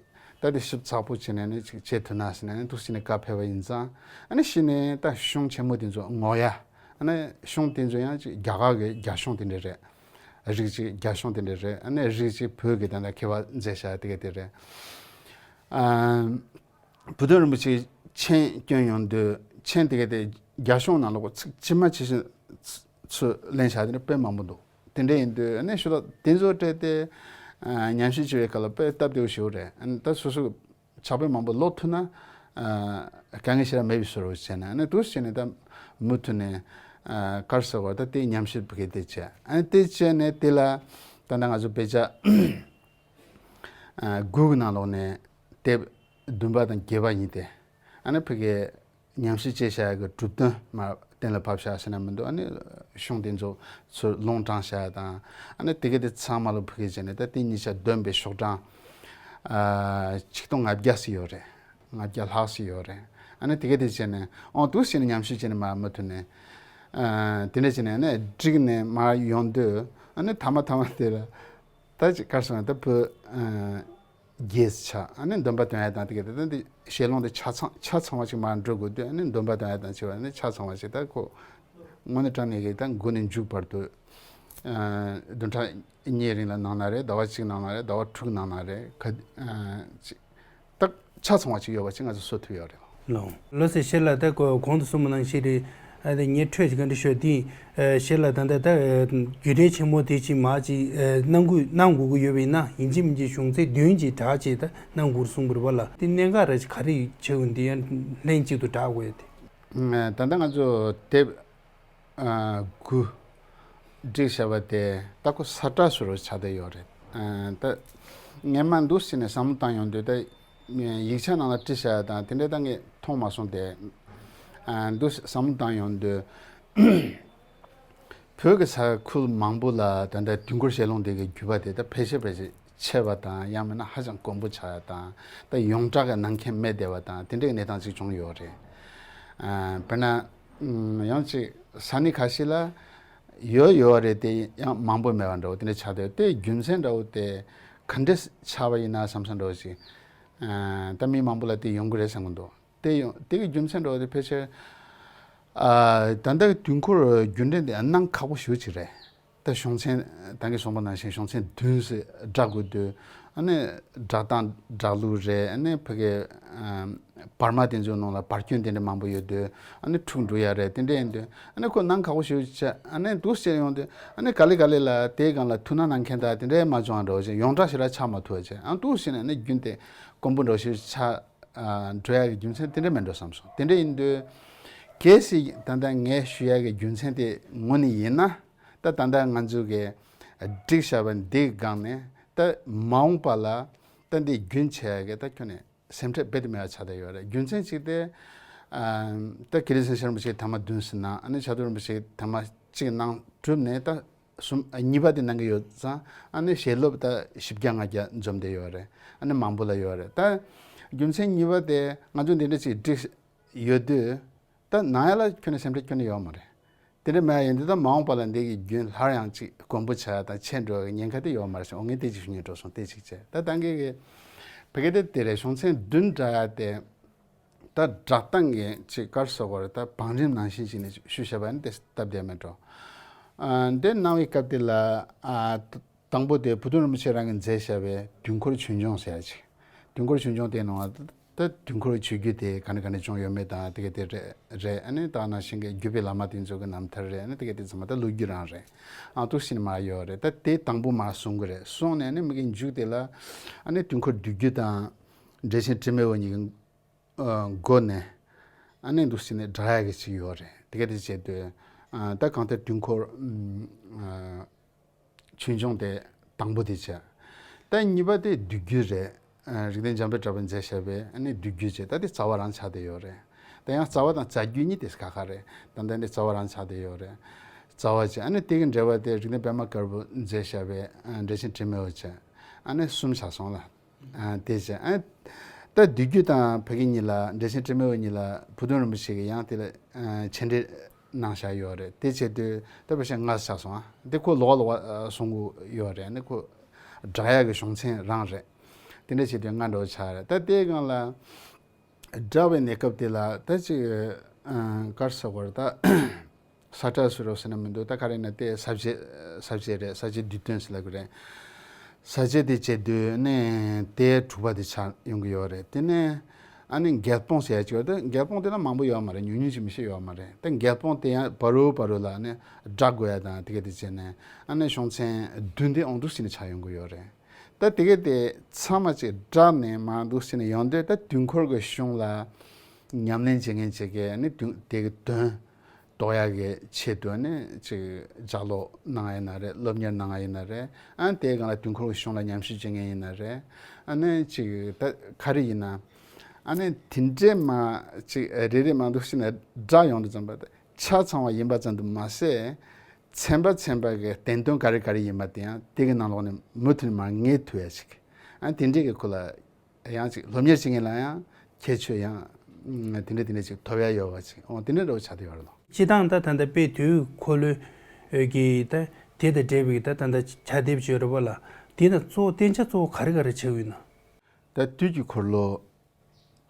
ད་དེ་ཞིབ་ཚགས་པོ་བྱས་ནས་ནི་ཅིག་བྱེད་ཐུབ་ན་ཟེར་ནས་ཨ་ནི་འདུག་སེ་བྱས་ནས་བཀའ་ཕེབས་པ་ཡིན་ཙང་། ཨ་ནི་གཞི་ནས་ད་གཞུང་ཆེན་མོ་དེ་ཚོ་ངོ་ཡ། ཨ་ནི་གཞུང་དེ་ཚོ་ཡང་ཅིག་རྒྱ་གར་གྱི་རྒྱ་གཞུང་དེ་འདྲ་རེད། རིགས་ཅིག་རྒྱ་གཞུང་དེ་འདྲ་རེད། ཨ་ནི་རིགས་ཅིག་བོད་ཀྱི་ད་ལྟ་མཁས་པ་མཛད་བཞག་དེ་ག་དེ་རེད། ཨ་བུ་སྟོན་རིན་པོ་ཆེ་མཆན་བསྐྱོན་ཡོང་དུས་མཆན་དེ་ག་དེ་རྒྱ་གཞུང་ནང་ལོགས་ཚིག་ཇི་མ་ཇི་བཞིན་ཚུར་ལེན་བཞག་དེ་འདྲ་དཔེ་མང་པོ་འདུག་དེ་འདྲ་ཡིན་དུས་ཨ་ནི་ཞུ་དག་དེ་ཚོ་སྤྲད་དེ་ཨ་ཉམས་ཞིབ་བྱེད་པའི་སྐབས་ལ་དཔེ་སྟབས་བདེ་བོ་ཞིག་རེད། ཨ་ནི་ད་སོ་སོ་ཕྱག་དཔེ་མང་པོ་ཀློག་ཐུབ་ན་ཨ་དཀའ་ངལ་ཞེ་དྲག་མེད་པའི་བཟོ་འདྲ་བྱས་ནས། ཨ་ནི་འདུག་སེ་བྱས་ནས་ད་མུ་མཐུད་ནས་ཨ་ག་རེ་ཟེར་བ་ད་དེ་ཉམས་ཞིབ་གི་དེ་བྱས། ཨ་ནི་དེ་བྱས་ནས་དེ་ལ་ད་ལྟ་ང་ཚོ་དཔེ་ཆ་ཨ་དགུ་གི་ནང་ལོགས་ནས་དེབ་བདུན་པ་དང་བརྒྱད་པ་གཉིས་དེ། ཨ་ནི་ཕ་གིའི་ཉམས་ཞིབ་བྱས་བཞག་གི་གྲུབ་དོན་མར་གཏན་ལ་ཕབ་བཞག་ཟེར་ན་མི་འདུག་ཨ་ནི་གཞུང་དེ་ཚོ་ཚུར་ལུང་དྲངས་བཞག་དང་། ཨ་ནི་དེ་ག་དེ་ཚང་མ་ལ་ཕ་གི་བྱས་ནས་ད་དེ་གཉིས་ཆ་བསྡོམས་པའི་ཤོག་གྲངས་ཨ་ཆིག་སྟོང་ལྔ་བརྒྱ་ཙམ་ཡོད་རེད། ལྔ་བརྒྱ་ལྷག་ཙམ་ཡོད་རེད། ཨ་ནི་དེ་ག་དེ་བྱས་ནས་ཨོ་འདུག་སེ་བྱས་ནས་ཉམས་ཞིབ་བྱས་ནས་མར་མུ་མཐུད་ནས་ཨ་དེ་འདྲ་བྱས་ནས་ཨ་ནི་བསྒྲིགས་ནས་མར་ཡོང་དུས་ཨ་ནི་མཐའ་མ་མཐའ་མ་དེ་ལ་ད་ཅིག་ག་རེ་ཟེར་ན་ད་བོད་ཨ་རྒྱས་ཆ་ཨ་ནི་འདོན་པ་འདོན་ཡ་དང་དེ་ག་དེ་ད་འདི་ཞལ་ལུང་དེ་ཆ་ཚང་ཆ་ཚང་བ་ཞིག་མར་འགྲོ་དགོས་དུས། ཨ་ནི་འདོན་པ་འདོན་ཡ་དང་བྱས་པ་ནི་ཆ་ཚང་བ་ཞིག་ད་ཁོ་དངོས་གནས་དྲང་གནས་ཀྱི་ད་མགོ་ནས་མཇུག་བར་དུ་ཨ་བདུན་ཕྲག་གཉིས་རིང་ལ་གནང་ན་རེད། ཟླ་བ་གཅིག་གནང་ན་རེད། ཟླ་བ་དྲུག་གནང་ན་རེད། ག་ཨ་ཅིག་ད་ཆ་ཚང་བ་ཞིག་ཡོད་པ་ཅིག་ང་ཚོ་བཟོ་ཐུབ་ཡོད་རེད། ལགས་ལགས་སེ། ཞེས་ལགས་ད་གོ་གོང་དུ་གསུངས་པ་ནང་བཞིན་རེད། ཨ་དེ་ངས་འཕྲོས་ཅིག་ག་འདྲ་ཤོད་དེ། ཨ་ཞེས་ལགས་ད་ལྟ་ད་ཨ་རྒྱུགས་སྤྲོད་ཆེན་མོ་དེ་ཅིག་མར་ཅིག་ཨ་གནང་དགོས་གནང་དགོས་ཀྱི་ཡོད་པ་ཡིན་ན་ཡིན་གཅིག་མིན་གཅིག་གཞུང་ཚད་བདུན་གྱིས་དྲག་ཅིག་ད་གནང་དགོས་གསུངས་པ་རེད་པ་ལགས། དེ་གནད་འགག་རེ་ཅིག་ག་རེ་བྱེད་དགོས་འདི་ཡང་ལྷན་ཅིག་ཏུ་བསྒྲགས་དགོས་ཡོད་དེ། ད་ལྟ་ང་ཚོ་དེབ་ཨ་དགུ་བསྒྲིགས་བཞག་པ་དེ་ད་ཁོ་གསལ་བསྒྲགས་ཟེར་བ་ཆགས་བསྡད་ཡོད་རེད། ཨ་ད་སྔན་མ་འདུག་སེ་བྱས་ནས་བསམ་བློ་བཏང་ཡོང་དུས་ད་ཡིག་ཆ་ནང་ལ་བྲིས་བཞག་ཡ་དང་དེ་འདྲ་ད་ངས་མཐོང་མ་སོང་སྟེ། ཨ་འདུག་སེ་བསམ་བློ་བཏང་ཡོང་དུས་བོད་ཀྱི་ས་ཁུལ་མང་པོ་ལ་ད་ལྟ་དུས་འཁོར་ཞལ་ལུང་དེ་གི་བརྒྱུད་པ་དེ་ད་ཕལ་ཆེར་ཕལ་ཆེར་ཆད་པ་དང་ཡང་མིན་ན་ཧ་ཅང་དཀོན་པོ་ཆགས་ཡ་དང་། ད་ཡོངས་གྲགས་ཀྱི་གནང་མཁན་མེད་བསྡད་པ་དང་དེ་འདྲའི་གནས་སྟངས་ཅིག་བྱུང་ཡོད་རེད། ཨ་དཔེར་ན་ཨམ་ཡང་ཅིག་ས་གནས་ཁ་ཤས་ལ་ཡོད་ཡོད་རེད་དེ་ཡང་མང་པོ་མེད་པ་འདྲ་བོ་དེ་འདྲ་ཆགས་བསྡད་ཡོད། དེ་རྒྱུ་མཚན་འདྲ་བོ་དེ་ག་འདྲས་ཆགས་པ་ཡིན་ན་བསམ་བསམ་འདྲ་བོ་ཞིག་ཨ་ད་མི་མང་པོ་ལ་དེ་ཡོང་གི་རེད་བསམ་གི་འདུག་དེ་ཡོང་དེ་གི་རྒྱུ་མཚན་འདྲ་བོ་དེ་ཕལ་ཆེར་ཨ་ད་ལྟ་གི་དུས་འཁོར་རྒྱུན་ལྡན་དེ་གནང་ཁག་པོ་ཞེ་པོ་ཅིག་རེད། ད་གཞུང་ཚན་ད་གིན་གསུངས་པ་ནང་བཞིན་གཞུང་ཚན་བདུན་ཙམ་བསྒྲགས་དགོས་དུས། ཨ་ནི་བསྒྲགས་སྟངས་བསྒྲགས་ལུགས་རེད། ཨ་ནི་ཕ་གི་ཨམ་བར་མ་དེ་ཚོའི་ནང་ལ་བར་སྐྱོན་དེ་འདྲ་མང་པོ་ཡོད་དུས། ཨ་ནི་འཁྲུག་འགྲོ་ཡ་རེད། དེ་འདྲ་ཡིན་དུས་ཨ་ནི་ཁོ་གནང་ཁག་པོ་ཞེ་པོ་ཅིག་ཆགས། ཨ་ནི་འདུག་སེ་བྱས་ཡོང་དུས་ཨ་ནི་ག་ལེ་ག་ལེ་ལ་དེའི་སྒང་ལ་ཐུགས་སྣང་གནང་མཁན་དང་དེ་འདྲ་མ་བྱུང་བ་འདྲ་བོ་ཞིག་ཡོངས་གྲགས་ཞེ་དྲག་ཆགས་མ་ཐུབ་པ་བྱས། ཨ་འདུག་སེ་བྱས་ནས་ཨ་ནི་རྒྱུན་དེ་དཀོན་པོ་འདྲ་བོ་ཞིག་ཆགས་ཨ་འགྲོ་ཡ་གི་རྒྱུ་མཚན་དེ་འདྲ་མེད་འགྲོ་བསམ་སོང་། དེ་འདྲ་ཡིན་དུས་གལ་སྲིད་ད་ལྟ་ངས་ཞུ་ཡ་གི་རྒྱུ་མཚན་དེ་ངོས་ནས་ཡིན་ན། ད་ད་ལྟ་ང་ཚོ་གི་བསྒྲིགས་བཞག་པ་འདིའི་སྒང་ནས་ད་མ་འོངས་པ་ལ་ད་འདི་རྒྱུན་ཆད་ཡ་གི་ད་ཁྱོན་ནས་སེམས་ཁྲལ་རྦད་དེ་མེད་པ་ཆགས་བསྡད་ཡོད་རེད། རྒྱུ་མཚན་གཅིག་དེ་ཨ་ད་དགེ་ལེགས་སེང་ཤེས་རིན་པོ་ཆེ་ཐེངས་མ་བདུན་ཟིན་ན། ཨ་ནི་ཕྱག་རྡོར་རིན་པོ་ཆེ་ཐེངས་མ་གཅིག་གནང་གྲུབ་ནས་ད་གསུམ་ཨ་གཉིས་པ་དེ་གནང་གི་ཡོད་ཙང་། ཨ་ནི་ཞལ་སློབ་ད་བཞི་བརྒྱ་ལྔ་བརྒྱ་འཛོམས་བསྡད་ཡོད་རེད། ཨ་ནི་མང་པོ་ལ་ཡོད་རེད། ད་རྒྱུ་མཚན་གཉིས་པ་དེ་ང་ཚོ་འདི་འདྲ་ཅིག་བསྒྲིགས་ཡོད་དུས། ད་ནང་ཡ་ལ་ཁྱོན་ནས་སེམས་ཁྲལ་ཁྱོན་ནས་ཡོད་མ་རེད། དེ་འདྲ་མེད་ཡ་ཡིན་དུས་ད་མ་འོངས་པ་ལ་འདི་གི་རྒྱུན་སླར་ཡང་ཅིག་དཀོན་པོ་ཆགས་ཡ་དང་ཆད་འགྲོ་བའི་ཉེན་ཁ་དེ་ཡོད་མ་རེད་ཟེར། འོ་ངས་དེ་ཅིག་ཞུ་སྙིང་འདོད་སོང་། དེ་ཅིག་བྱས། ད་ད་གིན་གི་བོད་སྐད་དེ་དེ་རེད། གཞུང་ཚན་བདུན་བསྒྲགས་ཡ་དེ་ད་བསྒྲགས་སྟངས་ཀྱི་ཅིག་ག་རེ་ཟེར་དགོས་རེད། ད་བང་རིམ་ནང་བཞིན་ཅིག་ནས་ཞུས་བཞག་པ་ནི་དེ་སྟབས་བདེ་མེད་འགྲོ། ཨ་འདི་གནང་བའི་སྐབས་དེ་ལ་ཨ། དང་པོ་དེ་བུ་སྟོན་རིན་པོ་ཆེ་རང་གིས་མཛད་བཞག་པའི་དུས་འཁོར་ཆོས་འབྱུང་ཟེར་ཡ་ཅིག་དུས་འཁོར་ཆོས་འབྱུང་དེའི་ནང་ལ་ ད་དུས་འཁོར་ཆོས་བརྒྱུད་དེ་ག་ནས་ག་ནས་བྱུང་ཡོད་མེད་དང་དེ་ག་དེ་རེད་རེད། ཨ་ནི་ད་ནང་བཞིན་གྱི་བརྒྱུད་པའི་བླ་མ་དེ་ཚོ་གི་རྣམ་ཐར་རེད། ཨ་ནི་དེ་ག་དེ་ཚང་མ་ད་ལོ་རྒྱུས་རང་རེད། ཨ་འདུག་སེ་ནས་མར་ཡོད་རེད། ད་དེ་དང་པོ་མར་གསུང་གི་རེད། གསུངས་ནས་ཨ་ནི་མི་གི་མཇུག་དེ་ལ་ཨ་ནི་དུས་འཁོར་བསྡུས་རྒྱུད་དང་འགྲེལ་ཆེན་དྲི་མེད་པ་གཉིས་ཀྱི་ཨ་སྒོ་ནས་ཨ་ནི་འདུག་སེ་ནས་བསྒྲགས་ཡག་གི་ཅིག་ཡོད་རེད། དེ་ག་དེ་བྱས་དུས་ཨ་ད་གང་ལྟར་དུས་འཁོར་ཨ་ཆོས་འབྱུང་དེ་དང་པོ་དེ་བྱས། ད་གཉིས་པ་དེ་བསྡུས་རྒྱུད་རེད། ཨ་རིགས་ལྡན་འཇམ་དཔལ་གྲགས་པས་མཛད་བཞག་པའི་ཨ་ནི་བསྡུས་རྒྱུད་བྱས། ད་དེ་རྩ་བ་རང་ཆགས་བསྡད་ཡོད་རེད། ད་ཡང་རྩ་བ་དང་རྩ་རྒྱུད་གཉིས་དེ་ཁ་ཁ་རེད། ད་ལྟ་འདི་རྩ་བ་རང་ཆགས་བསྡད་ཡོད་རེད། རྩ་བ་བྱས། ཨ་ནི་དེ་གི་འགྲེལ་པ་དེ་རིགས་ལྡན་པདྨ་དཀར་པོས་མཛད་བཞག་པའི་ཨ་འགྲེལ་ཆེན་དྲི་མེད་པ་བྱས། ཨ་ནི་གསུམ་ཆགས་སོང་ལ། ཨ་དེ་བྱས། ཨ་ད་བསྡུས་རྒྱུད་དང་ཕ་གི་གཉིས་ལ་འགྲེལ་ཆེན་དྲི་མེད་པ་གཉིས་ལ་བུ་སྟོན་རིན་པོ་ཆེ་གིས་ཡང་དེ་ལ་ཨ་མཆན་འགྲེལ་གནང་བཞག་ཡོད་རེད། དེ་བྱེད་དུས་ད་ཕལ་ཆེར་ལྔ་ཆགས་སོང་། ཨ་དེ་ཁོ་ལོགས་ལོགས་གསུང་གི་ཡོད་རེད། ཨ་ནི་ཁོ་བསྒྲགས་ཡག་གི་གཞུང་ཚན་རང་རེད། དེ་འདྲ་བྱེད་དུས་ལྔ་འདྲ་བོ་ཆགས་རེད། ད་དེའི་སྒང་ལ་བསྒྲགས་པའི་གནས་སྐབས་དེ་ལ་ད་ཅིག་ཨ་ག་རེ་ཟེར་དགོས་རེད། ད་ས་ཁྲ་ཟེར་རོ་ཟེར་ན་མི་འདུག་ད་ག་རེ་ན་དེ་ས་བཅད་ས་བཅད་རེད། ས་བཅད་བསྡུས་དོན་ཟེར་ལབ་ཀྱི་རེད། ས་བཅད་དེ་བྱེད་དུས་ནས་དེ་དྲུག་པ་དེ་ཆགས་ཡོང་གི་ཡོད་རེད། དེ་ནས་ཨ་ནི་འགལ་སྤོང་ཟེར་ཡ་ཅིག་ཡོད་རེད། ད་འགལ་སྤོང་དེ་ལ་མང་པོ་ཡོད་མ་རེད། ཉུང་ཉུང་ཅིག་མི་ཤེས་ཡོད་མ་རེད། ད་འགལ་སྤོང་དེ་ཡང་བར་རུ་བར་རུ་ལ་ནི་བསྒྲགས་དགོས་ཡ་དང་དེ་ག་དེ་བྱས་ནས་ཨ་ནི་གཞུང་ཚན་བདུན་དེ་འོང་འདུག་སེ་ནས་ཆགས་ཡོང་གི་ཡོད་རེད། ད་དེ་ག་དེ་ཚང་མ་ཅིག་བསྒྲགས་ནས་མར་འདུག་སེ་ནས་ཡོང་དུས་ད་དུས་འཁོར་གྱི་གཞུང་ལ་ཉམས་ལེན་བྱེད་མཁན་ཅིག་གིས་ནི་དུས་དེ་གི་དོན་རྟོགས་ཡག་གི་ཆེད་དུ་ནི་ཅིག་ལྗགས་ཀློག་གནང་ཡ་ཡིན་ན་རེད། སློབ་གཉེར་གནང་ཡ་ཡིན་ན་རེད། ཨ་ནི་དེའི་སྒང་ལ་དུས་འཁོར་གྱི་གཞུང་ལ་ཉམས་ཞིབ་བྱེད་མཁན་ཡིན་ན་རེད། ཨ་ནི་ཅིག་ད་ག་རེ་ཡིན་ན་ཨ་ནི་དེ་འདྲས་མ་ཅིག་རེ་རེ་མ་འདུག་སེ་ནས་བསྒྲགས་ཡོང་དུས་ཙམ་པ་ད་ཆ་ཚང་བ་ཡིན་པ་ཙམ་དུ་མ་ཟད། ཚན་པ་ཚན་པ་གི་བསྟན་དོན་ག་རེ་ག་རེ་ཡིན་པ་དེ་ཡང་དེ་གི་ནང་ལོགས་ནས་མུ་མཐུད་ནས་མར་ངེས་ཐུབ་ཡ་ཞིག་ཨ་དེ་འདྲས་ཀྱི་ཁོ་ལ་ཡང་ཅིག་སློབ་གཉེར་བྱེད་མཁན་ལ་ཡང་ཁྱད་ཆོས་ཡང་དེ་འདྲས་དེ་འདྲས་ཅིག་ཐོབ་ཡ་ཡོད་པ་ཅིག་འོ་དེ་འདྲས་འདྲ་བོ་ཆགས་བསྡད་ཡོད་རེད་ལགས། སྤྱིར་བཏང་ད་ད་ལྟ་དཔེ་དུས་འཁོར་ལོ་གི་ད་དེ་དང་འབྲེལ་བའི་ད་ད་ལྟ་ཕྱག་དེབ་ཅིག་ཡོད་རེད་པ་ལགས། དེ་ན་གཙོ་བོ་བསྟན་བྱ་གཙོ་བོ་ག་རེ་ག་རེ་ཆགས་ཡོད་ན། ད་དུས་ཀྱི་འཁོར་ལོ་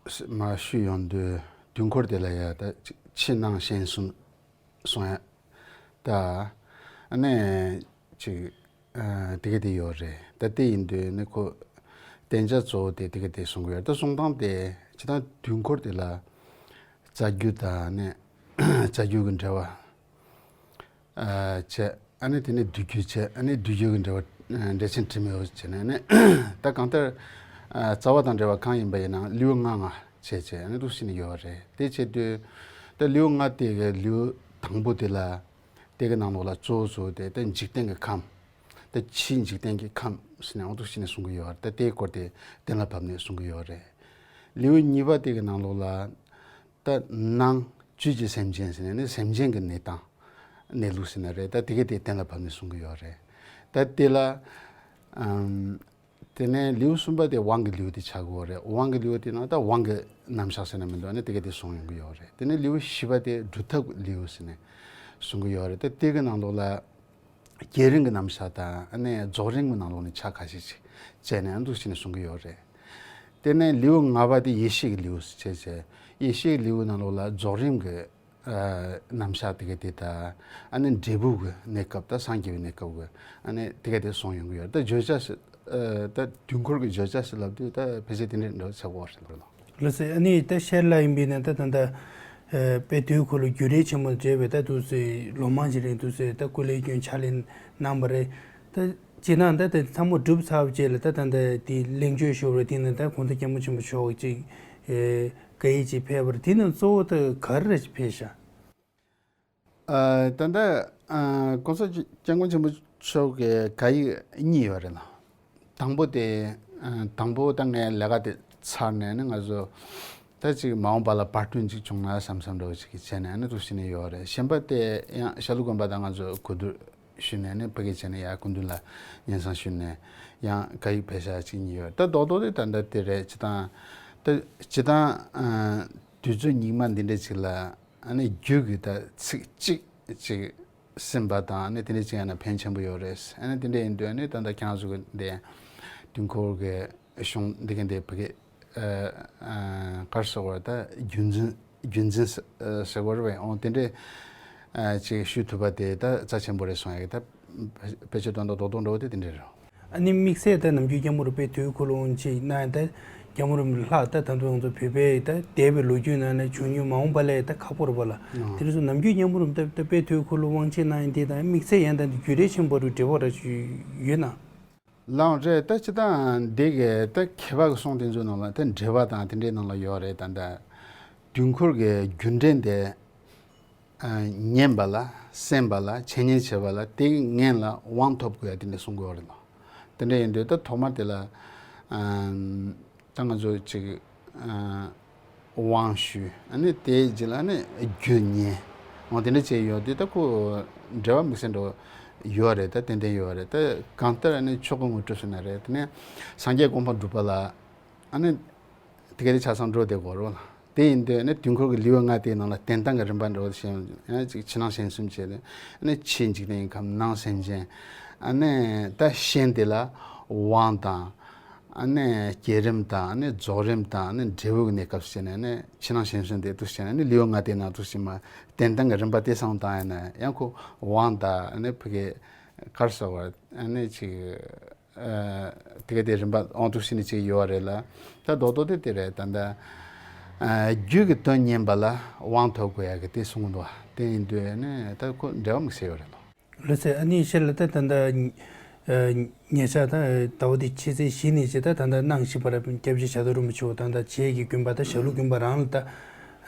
མར་ཞུས་ཡོང་དུས་དུས་འཁོར་དེ་ལ་ཡ་ད་ཕྱི་ནང་གཞན་གསུམ་གསུང་ཡ། ད་ཨ་ནི་ཅིག་ཨ་དེ་ག་དེ་ཡོད་རེད། ད་དེ་ཡིན་དུས་ནི་ཁོ་བསྟན་བྱ་གཙོ་བོ་དེ་དེ་ག་དེ་གསུང་གི་ཡོད་རེད། ད་གསུང་སྟངས་དེ་སྤྱིར་བཏང་དུས་འཁོར་དེ་ལ་རྩ་རྒྱུད་དང་ནི་རྩ་རྒྱུད་ཀྱི་འགྲེལ་པ། ཨ་བྱས། ཨ་ནི་དེ་ནས་བསྡུས་རྒྱུད་བྱས། ཨ་ནི་བསྡུས་རྒྱུད་ཀྱི་འགྲེལ་པ་འགྲེལ་ཆེན་དྲི་མེད་པ་བྱས་ནས་ནི་ད་གང་ལྟར་ཨ་རྩ་བ་དང་འབྲེལ་བ་གང་ཡིན་པ་ཡིན་ནའང་ལེའུ་ལྔ་ལྔ་བྱས་བྱས་ཨ་ནི་འདུག་སེ་ནས་ཡོད་རེད། དེ་བྱས་དུས་ད་ལེའུ་ལྔ་དེ་གི་ལེའུ་དང་པོ་དེ་ལ་དེ་གི་ནང་ལོགས་ལ་གཙོ་བོ་གཙོ་བོ་དེ་ད་འཇིག་རྟེན་གྱི་ཁམས། ད་ཕྱིའི་འཇིག་རྟེན་གྱི་ཁམས་ཟེར་ནས་ཨ་འདུག་སེ་ནས་གསུང་གི་ཡོད་རེད། ད་དེའི་སྐོར་དེ་གཏན་ལ་ཕབ་ནས་གསུང་གི་ཡོད་རེད། ལེའུ་གཉིས་པ་དེ་གི་ནང་ལོགས་ལ། ད་ནང་བཅུད་ཀྱི་སེམས་ཅན་ཟེར་ནས་ནི་སེམས་ཅན་གྱི་གནས་སྟངས་གནས་ལུགས་ཟེར་ན་རེད། ད་དེ་ག་དེ་གཏན་ལ་ཕབ་ནས་གསུང་གི་ཡོད་རེད། ད་དེ་ལ་ཨམ། དེ་ནས་ལེའུ་གསུམ་པ་དེ་དབང་གི་ལེའུ་དེ་ཆགས་ཀྱི་ཡོད་རེད། དབང་གི་ལེའུ་དེ་ནང་ད་དབང་གི་རྣམ་གཞག་ཟེར་ན་མི་འདུག་ཨ་ནི་དེ་ག་དེ་གསུང་ཡོང་གི་ཡོད་རེད། དེ་ནས་ལེའུ་བཞི་པ་དེ་སྒྲུབ་ཐབས་ཀྱི་ལེའུ་ཟེར་ནས་གསུང་གི་ཡོད་རེད། ད་དེ་གི་ནང་ལོགས་ལ། བསྐྱེད་རིམ་གྱི་རྣམ་གཞག་དང་ཨ་ནི་རྫོགས་རིམ་གྱི་ནང་ལོགས་ནས་ཆ་ཁ་ཤས་ཤིག་བྱས་ནས་ཨ་འདུག་སེ་ནས་གསུང་གི་ཡོད་རེད། དེ་ནས་ལེའུ་ལྔ་པ་དེ་ཡེ་ཤེས་ཀྱི་ལེའུ་ཟེར་བྱས་བྱས། ཡེ་ཤེས་ཀྱི་ལེའུ་ནང་ལོགས་ལ་རྫོགས་རིམ་གྱི་ཨ་རྣམ་གཞག་དེ་ག་དེ་དང་ཨ་ནི་འབྲས་བུ་གི་གནས་སྐབས་དང་སངས་རྒྱས་པའི་གནས་སྐབས་ཀྱི་ཨ་ནི་དེ་ག་དེ་གསུངས་ཡོང་གི་ཡོད་རེད། ད་བརྗོད་བྱ་ཟེར་ཨ་ད་དུས་འཁོར་གྱི་བརྗོད་བྱ་ཟེར་ལབ་དུས་ད་ཕལ་ཆེར་དེ་འདྲ་འདྲ་བོ་ཆགས་ཀྱི་ཡོད་རེད་ལགས། ལགས་སེ། ཨ་ནི་ད་ཤར་ལ་ཡིན་པས་ན་ད་ད་ད་ཨ་དཔེ་དུས་འཁོར་ལོ་རྒྱུད་རིམ་ཆེན་མོ་མཛད་པའི་ད་དུས་ཚོད་ལོ་མང་ཞིག་རིང་དུས་ཚོད་ད་སྐུ་ལས་སྐྱོན་ཕྱག་ལས་གནང་བ་རེད། ད་སྤྱིར་བཏང་ད་ད་ཚང་མ་གྲུབ་ཚར་བའི་རྗེས་ལ་ད་ད་ད་དེ་ལེགས་བཅོས་ཞུ་བ་རེད། དེ་ནས་ད་གུང་ཐང་སྐྱབས་མགོན་ཆེན་པོ་མཆོག་ཅིག་ཨེ་བཀའ་ཡིག་ཅིག་ཕེབས་པ་རེད། དེ་ནས་གཙོ་བོ་ད་ག་རེ་ཕེབས་ཤག་ཨ་ད་ལྟ་ཨ་གོང་ས་སྐྱབས་མགོན་ཆེན་པོ་མཆོག་གི་བཀའ་ཡིག་གཉིས་ཡོད་རེད་ལགས། དང་པོ་དེ་ཨ་དང་པོ་ད་ངའི་ལས་ཀ་དེ་ཚར་ནས་ནི་ང་ཚོ་ད་ཅིག་མ་འོངས་པ་ལ་བར་སྐྲུན་ཅིག་བྱུང་ན་བསམ་བསམ་འདྲ་བོ་ཅིག་གི་བྱས་ནས་ཨ་ནི་འདུག་སེ་ནས་ཡོད་རེད། གཞན་པ་དེ་ཡང་ཤར་ལུང་དགོན་པ་དང་ང་ཚོ་གོ་བསྡུར་ཞུས་ནས་ནི་ཕ་གི་བྱས་ནས་ཡང་སྐུ་མདུན་ལ་སྙན་སེང་ཞུས་ནས་ཡང་བཀའ་ཡིག་ཕེབས་ཤག་ཅིག་གཉིས་ཡོད་རེད། ད་རྡོག་རྡོག་དེ་ད་ལྟ་དེ་རེད། སྤྱིར་བཏང་ད་སྤྱིར་བཏང་ཨ་དུས་ཚོད་སྙིགས་མ་འདི་འདྲ་ཅིག་ལ། ཨ་ནི་རྒྱུད་ཀྱི་ད་ཚིག་གཅིག་ཅིག་ཟིན་པ་དང་ཨ་ནི་དེ་འདྲ་ཅིག་ཡང་ན་ཕན་ཆེན་པོ་ཡོད་རེད། ཨ་ནི་དེ་འདྲ་ཡིན་དུས་ཨ་ནི་ད་ལྟ་ཁྱེད་རང་ཚོ་གི་འདི་དུས་འཁོར་གྱི་གཞུང་འདི་ག་འདི་ཕ་གི་ཨ་ཨ་ག་རེ་ཟེར་དགོས་རེད། ད་རྒྱུན་འཛིན་རྒྱུན་འཛིན་ཟེར་དགོས་རེད་པས། འོ་དེ་འདྲ་ཨ་ཅིག་ཞུ་ཐུབ་པ་དེ་ད་རྩ་ཆེན་པོ་རེད་གསུང་ཡ་གི་ད་དཔེ་ཆ་དོན་དག་རྡོག་རྡོག་འདྲ་བོ་དེ་དེ་འདྲ་རེད། ཨ་ནི་དམིགས་བསལ་ད་ནམ་རྒྱུན་སྐྱབས་མགོན་རིན་པོ་ཆེ་དུས་འཁོར་ལོ་ཅིག་གནང་ཡ་ད་ སྐྱབས་མགོན་རིན་པོ་ཆེ་ལྷག་ད་ད་དུང་ང་ཚོ་བོད་པའི་ད་འདས་པའི་ལོ་རྒྱུས་ནང་ནས་བྱུང་མྱོང་མ་འོངས་པ་ལས་ད་ཁག་པོ་རེད་པ་ལ། ཨང་། དེ་རིང་སོ་ནམ་རྒྱུན་སྐྱབས་མགོན་རིན་པོ་ཆེ་ད་དཔལ་དུས་འཁོར་ལོ་དབང་ཆེན་གནང་ཡིན་དེ་དང་དམིགས་བསལ་ཡང་ད་འདི་རྒྱུད་རིང་ཆེན་པོ་རུ་འབྲེལ་བ་ར་ཅིག་ཡོད་ན། ལགས་རེད། ད་སྤྱིར་བཏང་འདི་གི་ད་མཁས་པ་གི་གསུང་དེ་ཚོའི་ནང་ལ་ད་འགྲེལ་པ་དང་དེ་འདྲའི་ནང་ལ་ཡོད་རེད། ད་ད་དུས་འཁོར་གྱི་རྒྱུད་འགྲེལ་འདི་ཉན་པ་ལ་གསན་པ་ལ་འཆད་ཉན་བྱེད་པ་ལ་དེ་གི་སྔོན་ལ་དབང་ཐོབ་དགོས་ཡ་དེ་འདྲ་གསུང་གི་ཡོད་རེད་ལ། དེ་འདྲ་ཡིན་དུས་ད་ཐོག་མར་དེ་ལ་ད་ང་ཚོ་ཅིག་དབང་ཞུས། ཨ་ནི་དེའི་རྗེས་ལ་ཨ་ནི་རྒྱུད་ཉན། འོ་དེ་འདྲ་བྱས་ཡོད་དུས་ད་ཁོ་འགྲེལ་པ་དམིགས་བསལ་འདྲ་བོ་ཡོད་རེད། ད་ཏན་ཏན་ཡོད་རེད། ད་གང་ལྟར་ཨ་ནི་ཆོས་སྐུ་དངོས་གྲུབ་ཟེར་ན་རེད། དེ་ནས་སངས་རྒྱས་གོ་འཕང་སྒྲུབ་པ་ལ་ཨ་ནི་དེ་ག་དེ་ཆ་ཚང་འགྲོ་བསྡད་དགོས་རེད་ལ། དེ་ཡིན་དུས་ཨ་ནི་དུས་འཁོར་གྱི་ལེའུ་ལྔ་དེའི་ནང་ལ་བསྟན་སྟངས་ཀྱི་རིམ་པ་འདྲ་བོ་ཞིག་ཡང་ཅིག་ཕྱི་ནང་གཞན་གསུམ་བྱས་ཏེ་ཨ་ནི་ཕྱི་འཇིག་རྟེན་ཡིན་ཁམས་ནང་སེམས་ཅན། ཨ་ནི་ད་གཞན་དེ་ལ་དབང་དང་། ཨ་ནི་བསྐྱེད་རིམ་དང་ཨ་ནི་རྫོགས་རིམ་དང་ཨ་ནི་འབྲས་བུ་གི་གནས་སྐབས་བྱས་ནས་ཨ་ནི་ཕྱི་ནང་གཞན་གསུམ་དེ་འདུག་བྱས་ནས་ཨ་ནི་ལེའུ་ལྔ་དེའི་ནང་འདུག་བྱས་མ་བསྟན་སྟངས་ཀྱི་རིམ་པ་དེ་བསམ་བཏང་ཡ་ན་ཡང་ཁོ་དབང་དང་ཨ་ནི་ཕ་གི་ག་རེ་ཟེར་བ་ཨ་ནི་ཅིག་དེ་ག་དེ་རིམ་པ་དབང་དུ་བྱས་ནས་ཅིག་ཡོད་རེད་ལ། ད་རྡོག་རྡོག་དེ་དེ་རེད། ད་ལྟ་རྒྱུད་ཀྱི་དོན་ཉན་པ་ལ་དབང་ཐོབ་དགོས་ཡ་གི་དེ་གསུངས་འདུག་དེ་ཡིན་དུས་ཨ་ནི་ད་ཁོ་འགྲེལ་པ་དམིགས་བསལ་ཡོད་རེད་ལ། ལགས་སེ། ཨ་ནི་ཞེས་ལ་ད་ད་ད་ཉེ་ཆར་ད་ཟླ་བ་འདི་ཕྱི་ཚེས་བཞི་ནས་ཅིག་ད་ད་ད་གནང་བཞིན་པ་ར་སྐྱབས་རྗེ་ཕྱག་རྡོར་རིན་པོ་ཆེ་འོ་ད་ད་ཆོས་ཀྱི་དགོན་པ་ད་ཞྭ་ལུ་དགོན་པ་རང་ལ་ད་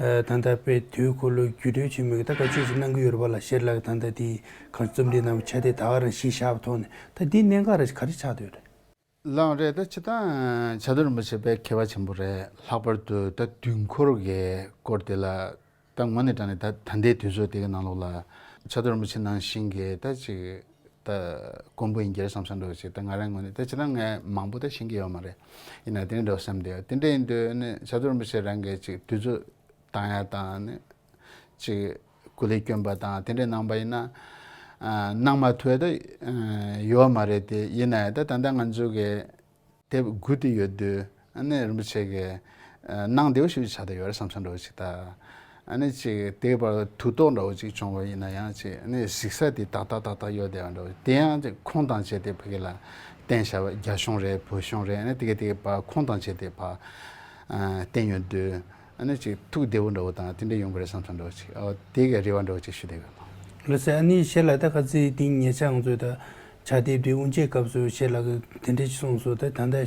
ད་ད་དཔལ་དུས་འཁོར་ལོ་རྒྱུད་འགྲེལ་ཆེན་མོའི་ད་བཀའ་ཆོས་ཤིག་གནང་གི་ཡོད་རེད་པ་ལ། ཞེས་ལ་ད་ད་དེ་གང་རྩོམ་འདི་གནང་བའི་ཆ་དེ་ད་ག་རང་གཞི་བཞག་པ་ཐོག་ནས་ད་འདི་གནད་འགག་ར་ག་རེ་ཆགས་བསྡད་ཡོད་རེད། ལགས་རེད། ད་སྤྱིར་བཏང་ཕྱག་རྡོར་རིན་པོ་ཆེ་དཔེ་མཁས་པ་ཆེན་པོ་རེད། ལྷག་པར་དུ་ད་དུས་འཁོར་གྱི་སྐོར་དེ་ལ་ད་དངོས་གནས་དྲང་གནས་ད་ད་ལྟའི་དུས་ཚོད་དེ་གི་ནང་ལོགས་ལ་ཕྱག་རྡོར་རིན་པོ་ཆེ་ནང་བཞིན་གྱི་ད་ཅིག་ད་དཀོན་པོ་ཡིན་གྱི་རེད་བསམ་བསམ་འདྲ་བོ་ཅིག་ད་ང་རང་ངོས་ནས་ད་སྤྱིར་བཏང་ངས་མང་པོ་ད་ཤེས་ཀྱི་ཡོད་མ་རེད། ཡིན་ན་དེ་འདྲ་བསམ་བསྡད་ཡོད། དེ་འདྲ་ཡིན་དུས་ནི་ཕྱག་རྡོར་རིན་པོ་ཆེ་རང་གིས་ཅིག་དུས་ཚོད་བཏང་ཡ་དང་ནི་ཅིག་སྐུ་ལས་བསྐྱོན་པ་དང་དེ་འདྲའི་གནང་པ་ཡིན་ན། ཨ་གནང་མ་ཐུབ་ཡ་ད་ཨ་ཡོད་མ་རེད་དེ། ཡིན་ན་ཡང་ད་ད་ལྟ་ང་ཚོ་གི་དེབ་དགུ་དེ་ཡོད་དུས་ཨ་ནི་རིན་པོ་ཆེ་གི་ཨ་གནང་བདེ་བོ་ཞིག་ཆགས་བསྡད་ཡོད་རེད་བསམ་བསམ་འདྲ་བོ་ཞིག་ད་ཨ་ནི་ཅིག་དེའི་བར་ལ་ཐུགས་དོགས་འདྲ་བོ་ཅིག་བྱུང་བ་ཡིན་ན་ཡང་ཅིག་ཨ་ནི་གཟིགས་ས་དེ་ཏག་ཏག་ཏག་ཏག་ཡོད་བསྡད་པ་འདྲ་བོ། དེ་ཡང་ཅིག་ཁུངས་དང་བཅས་ཏེ་ཕ་གི་ལ་བསྟན་བཞག་པ། རྒྱ་གཞུང་རེད། བོད་གཞུང་རེད། ཨ་ནི་དེ་ག་དེ་ག་ཕར་ཁུངས་དང་བཅས་ཏེ་ཕར་ཨ་བསྟན་ཡོང་དུས། ཨ་ནི་ཅིག་ཐུགས་བདེ་པོ་འདྲ་བོ་དང་དེ་འདྲ་ཡོང་གི་རེད་བསམ་བསམ་འདྲ་བོ་ཅིག་ཨོ་དེ་གའི་རེ་བ་འདྲ་བོ་ཅིག་ཞུ་བསྡད་ཡོད། ལགས་སེ། ཨ་ནི་ཞེས་ལ་ད་ཁ་ཚིག་དེ་ཉེ་ཆར་ང་ཚོས་ད་ཕྱག་དེབ་དེ་དབུ་འབྱེད་སྐབས་སུ་ཞེས་ལ་གི་དེ་འདྲ་ཅིག་གསུངས་སོང་། ད་ད་ལྟ་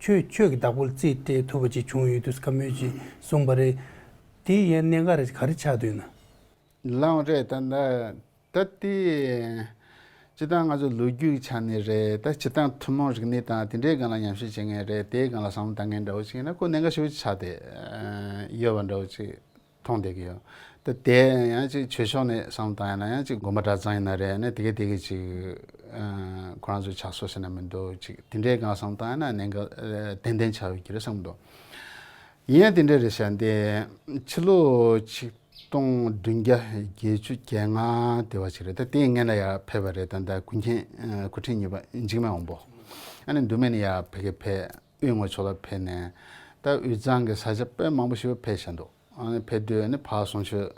ཆོས་ཆོས་ཀྱི་བདག་པོར་རྩིས་སྤྲད་ཐུབ་པ་ཅིག་བྱུང་ཡོད་དུས་བཀའ་མོལ་ཅིག་གསུངས་པ་རེད། དེ་ཡང་གནད་འགག་རེ་ག་རེ་ཆགས་འདུག་ན། ལགས་རེད། ད་ད་ད་དེ་སྤྱིར་བཏང་ང་ཚོ་ལོ་རྒྱུས་ཀྱི་ཆ་ནས་རེད། ད་སྤྱིར་བཏང་ཐུན་མོང་རིག་གནས་དང་དེ་འདྲའི་སྒང་ལ་ཉམས་ཞིབ་བྱེད་མཁན་རེད། དེའི་སྒང་ལ་བསམ་བློ་བཏང་མཁན་འདྲ་བོ་ཞིག་ཡིན་ན་ཁོ་གནད་འགག་ཞེ་པོ་ཅིག་ཆགས་བསྡད་ཡོད་པ་འདྲ་བོ་ཅིག་མཐོང་བསྡད་ཀྱི་ཡོད། ད་དེ་ཡང་ཅིག་ཆོས་ཕྱོགས་ནས་བསམ་བློ་བཏང་ཡ་ན་ཡང་ཅིག་དགོན་པ་གྲྭ་ཚང་ཡིན་ན་རེད། ཨ་ནི་དེ་ག་དེ་ག་ཅིག་ཁོ་རང་ཚོའི་ཕྱག་སྲོལ་ཟེར་ན་མི་འདུག་ཅིག་དེ་འདྲའི་སྒང་བསམ་བློ་བཏང་ཡ་ན་གནད་འགག་ཏན་ཏན་ཆགས་ཡོད་ཀྱི་རེད་བསམ་གྱི་འདུག་ཡིན་ཡང་དེ་འདྲ་རེད་ཤག་འདི་ཕྱི་ལོ་ཆིག་སྟོང་བདུན་བརྒྱ་བརྒྱད་ཅུ་གྱ་ལྔ་དེ་བ་ཞིག་རེད། ད་དེའི་སྔོན་ལ་ཡར་ཕེབས་པ་རེད། ད་ལྟ་ཀུན་མཁྱེན་ཨ་སྐུ་ཕྲེང་གཉིས་པ་འཇིགས་མེད་དབང་པོ། ཨ་ནི་མདོ་སྨད་ནས་ཡར་ཕ་གི་ཕེབས། དབུས་ངོས་ཕྱོགས་ལ་ཕེབས་ནས་ད་དབུས་གཙང་གི་ས་ཆ་དཔེ་མང་པོ་ཞིག་ཕེབས་བཞག་འདུག་ཨ་ནི་ཕེབས་དུས་ཨ་ནི་ཕར་གསུང་ཆོས་